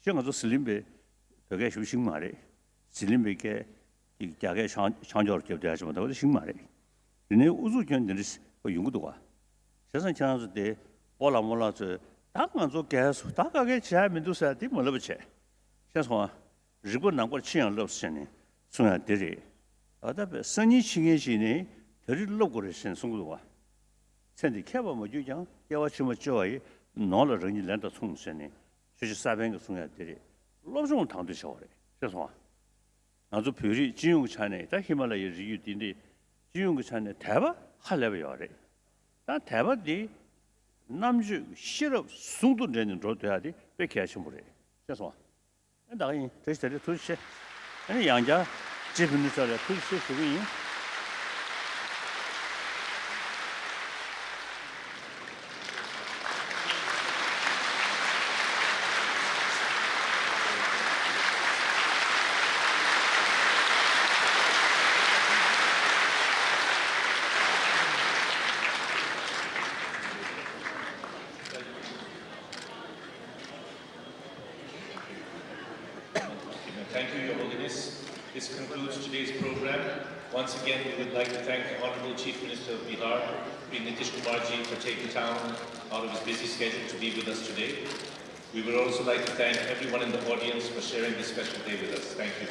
ཤེས། ང་ཚོ་ཟི་ལིང་པའི་བོད་སྐད་ཞུ་ཤེས་མ་རེད། ཟི་ལིང་པའི་སྐད་ཀྱི་རྒྱ་སྐད་ཆང་ཆང་སྐྱོར་རྒྱབ་བསྡད་ཡག་ཅིག་མ་གཏོགས་ཤེས་མ་རེད། དེ་ནས་ཨུ་ཚུགས་སྐྱོན་དེ་འདྲས་ཡོང་གི་འདུག་ག་བྱས་ཙང་ཁྱེད་རང་ཚོ་དེ་སྤོ་ལགས་རྨོ་ལགས་ཚོས་ད་ང་ཚོ་རྒས་སོང་ད་དཀའ་ངལ་བྱེད་ཡག་མི་འདུག་ཟེར་དེ་མ་ལབ་པ་བྱས། ཤེས་སོང་ང་། རིག་པ་ནང་པར་ཕྱིན་ཡང་བསླབ་ཟེར་ནས་གསུང་ཡག་དེ་རེད། ཨ་ད་པས་སང་ཉིན་ཕྱི་ཉིན་ཞིག་ནས་དེ་རིགས་བསླབ་དགོས་རེད་ཟེར་ནས་གསུང་གི་འདུག་བ། ཚེ་འདི་ཁྱད་པར་མ་གྱུར་ཀྱང་སྐྱེ་བ་ཕྱི་མ་སྐྱེ་བ་ཡི་ནོར་ལ་རང་ཉིད་ལེན་དང་མཚུངས་ཟེར་ནས་ཆོས་རྗེ་ས་པཎ་གྱིས་གསུང་ཡག་དེ་རེད། སློབ་སྦྱོང་དང་དུ་བྱ་བ་རེད། ཤེས་སོང་ང་། ང་ཚོ་བོད་རིགས་སྤྱི་ཡོངས་ཀྱི་ཆ་ནས་ད་ཧི་མ་ལ་ཡའི་རི་རྒྱུད་འདི་འདྲའི་སྤྱི་ཡོངས་ཀྱི་ཆ་ནས་དད་པ་ཧ་ལས་པ་ཡོད་རེད། ད་དད་པ་འདི་རྣམ་དཔྱོད་ཤེས་རབ་ཟུང་དུ་འབྲེལ་ནས་འགྲོ་སྡོད་ཡག་དེ་དཔེ་གལ་ཆེན་པོ་རེད། ཤེས་སོང་ང་། ཨེ་ད་ག་ཡིན། བཀྲ་ཤིས་བདེ་ལེགས། ཐུགས་རྗེ་ཆེ། ཨ་ནི་ཡང་བསྐྱར་སྤྱི་ཕན་ནི་ཚོ་ལ་ཐུགས་རྗེ་ཆེ་ཞུ་གི་ཡིན། This, this concludes today's program. Once again, we would like to thank the Honorable Chief Minister of Bihar, Shri Nitish Kumar ji, for taking time out of his busy schedule to be with us today. We would also like to thank everyone in the audience for sharing this special day with us. Thank you.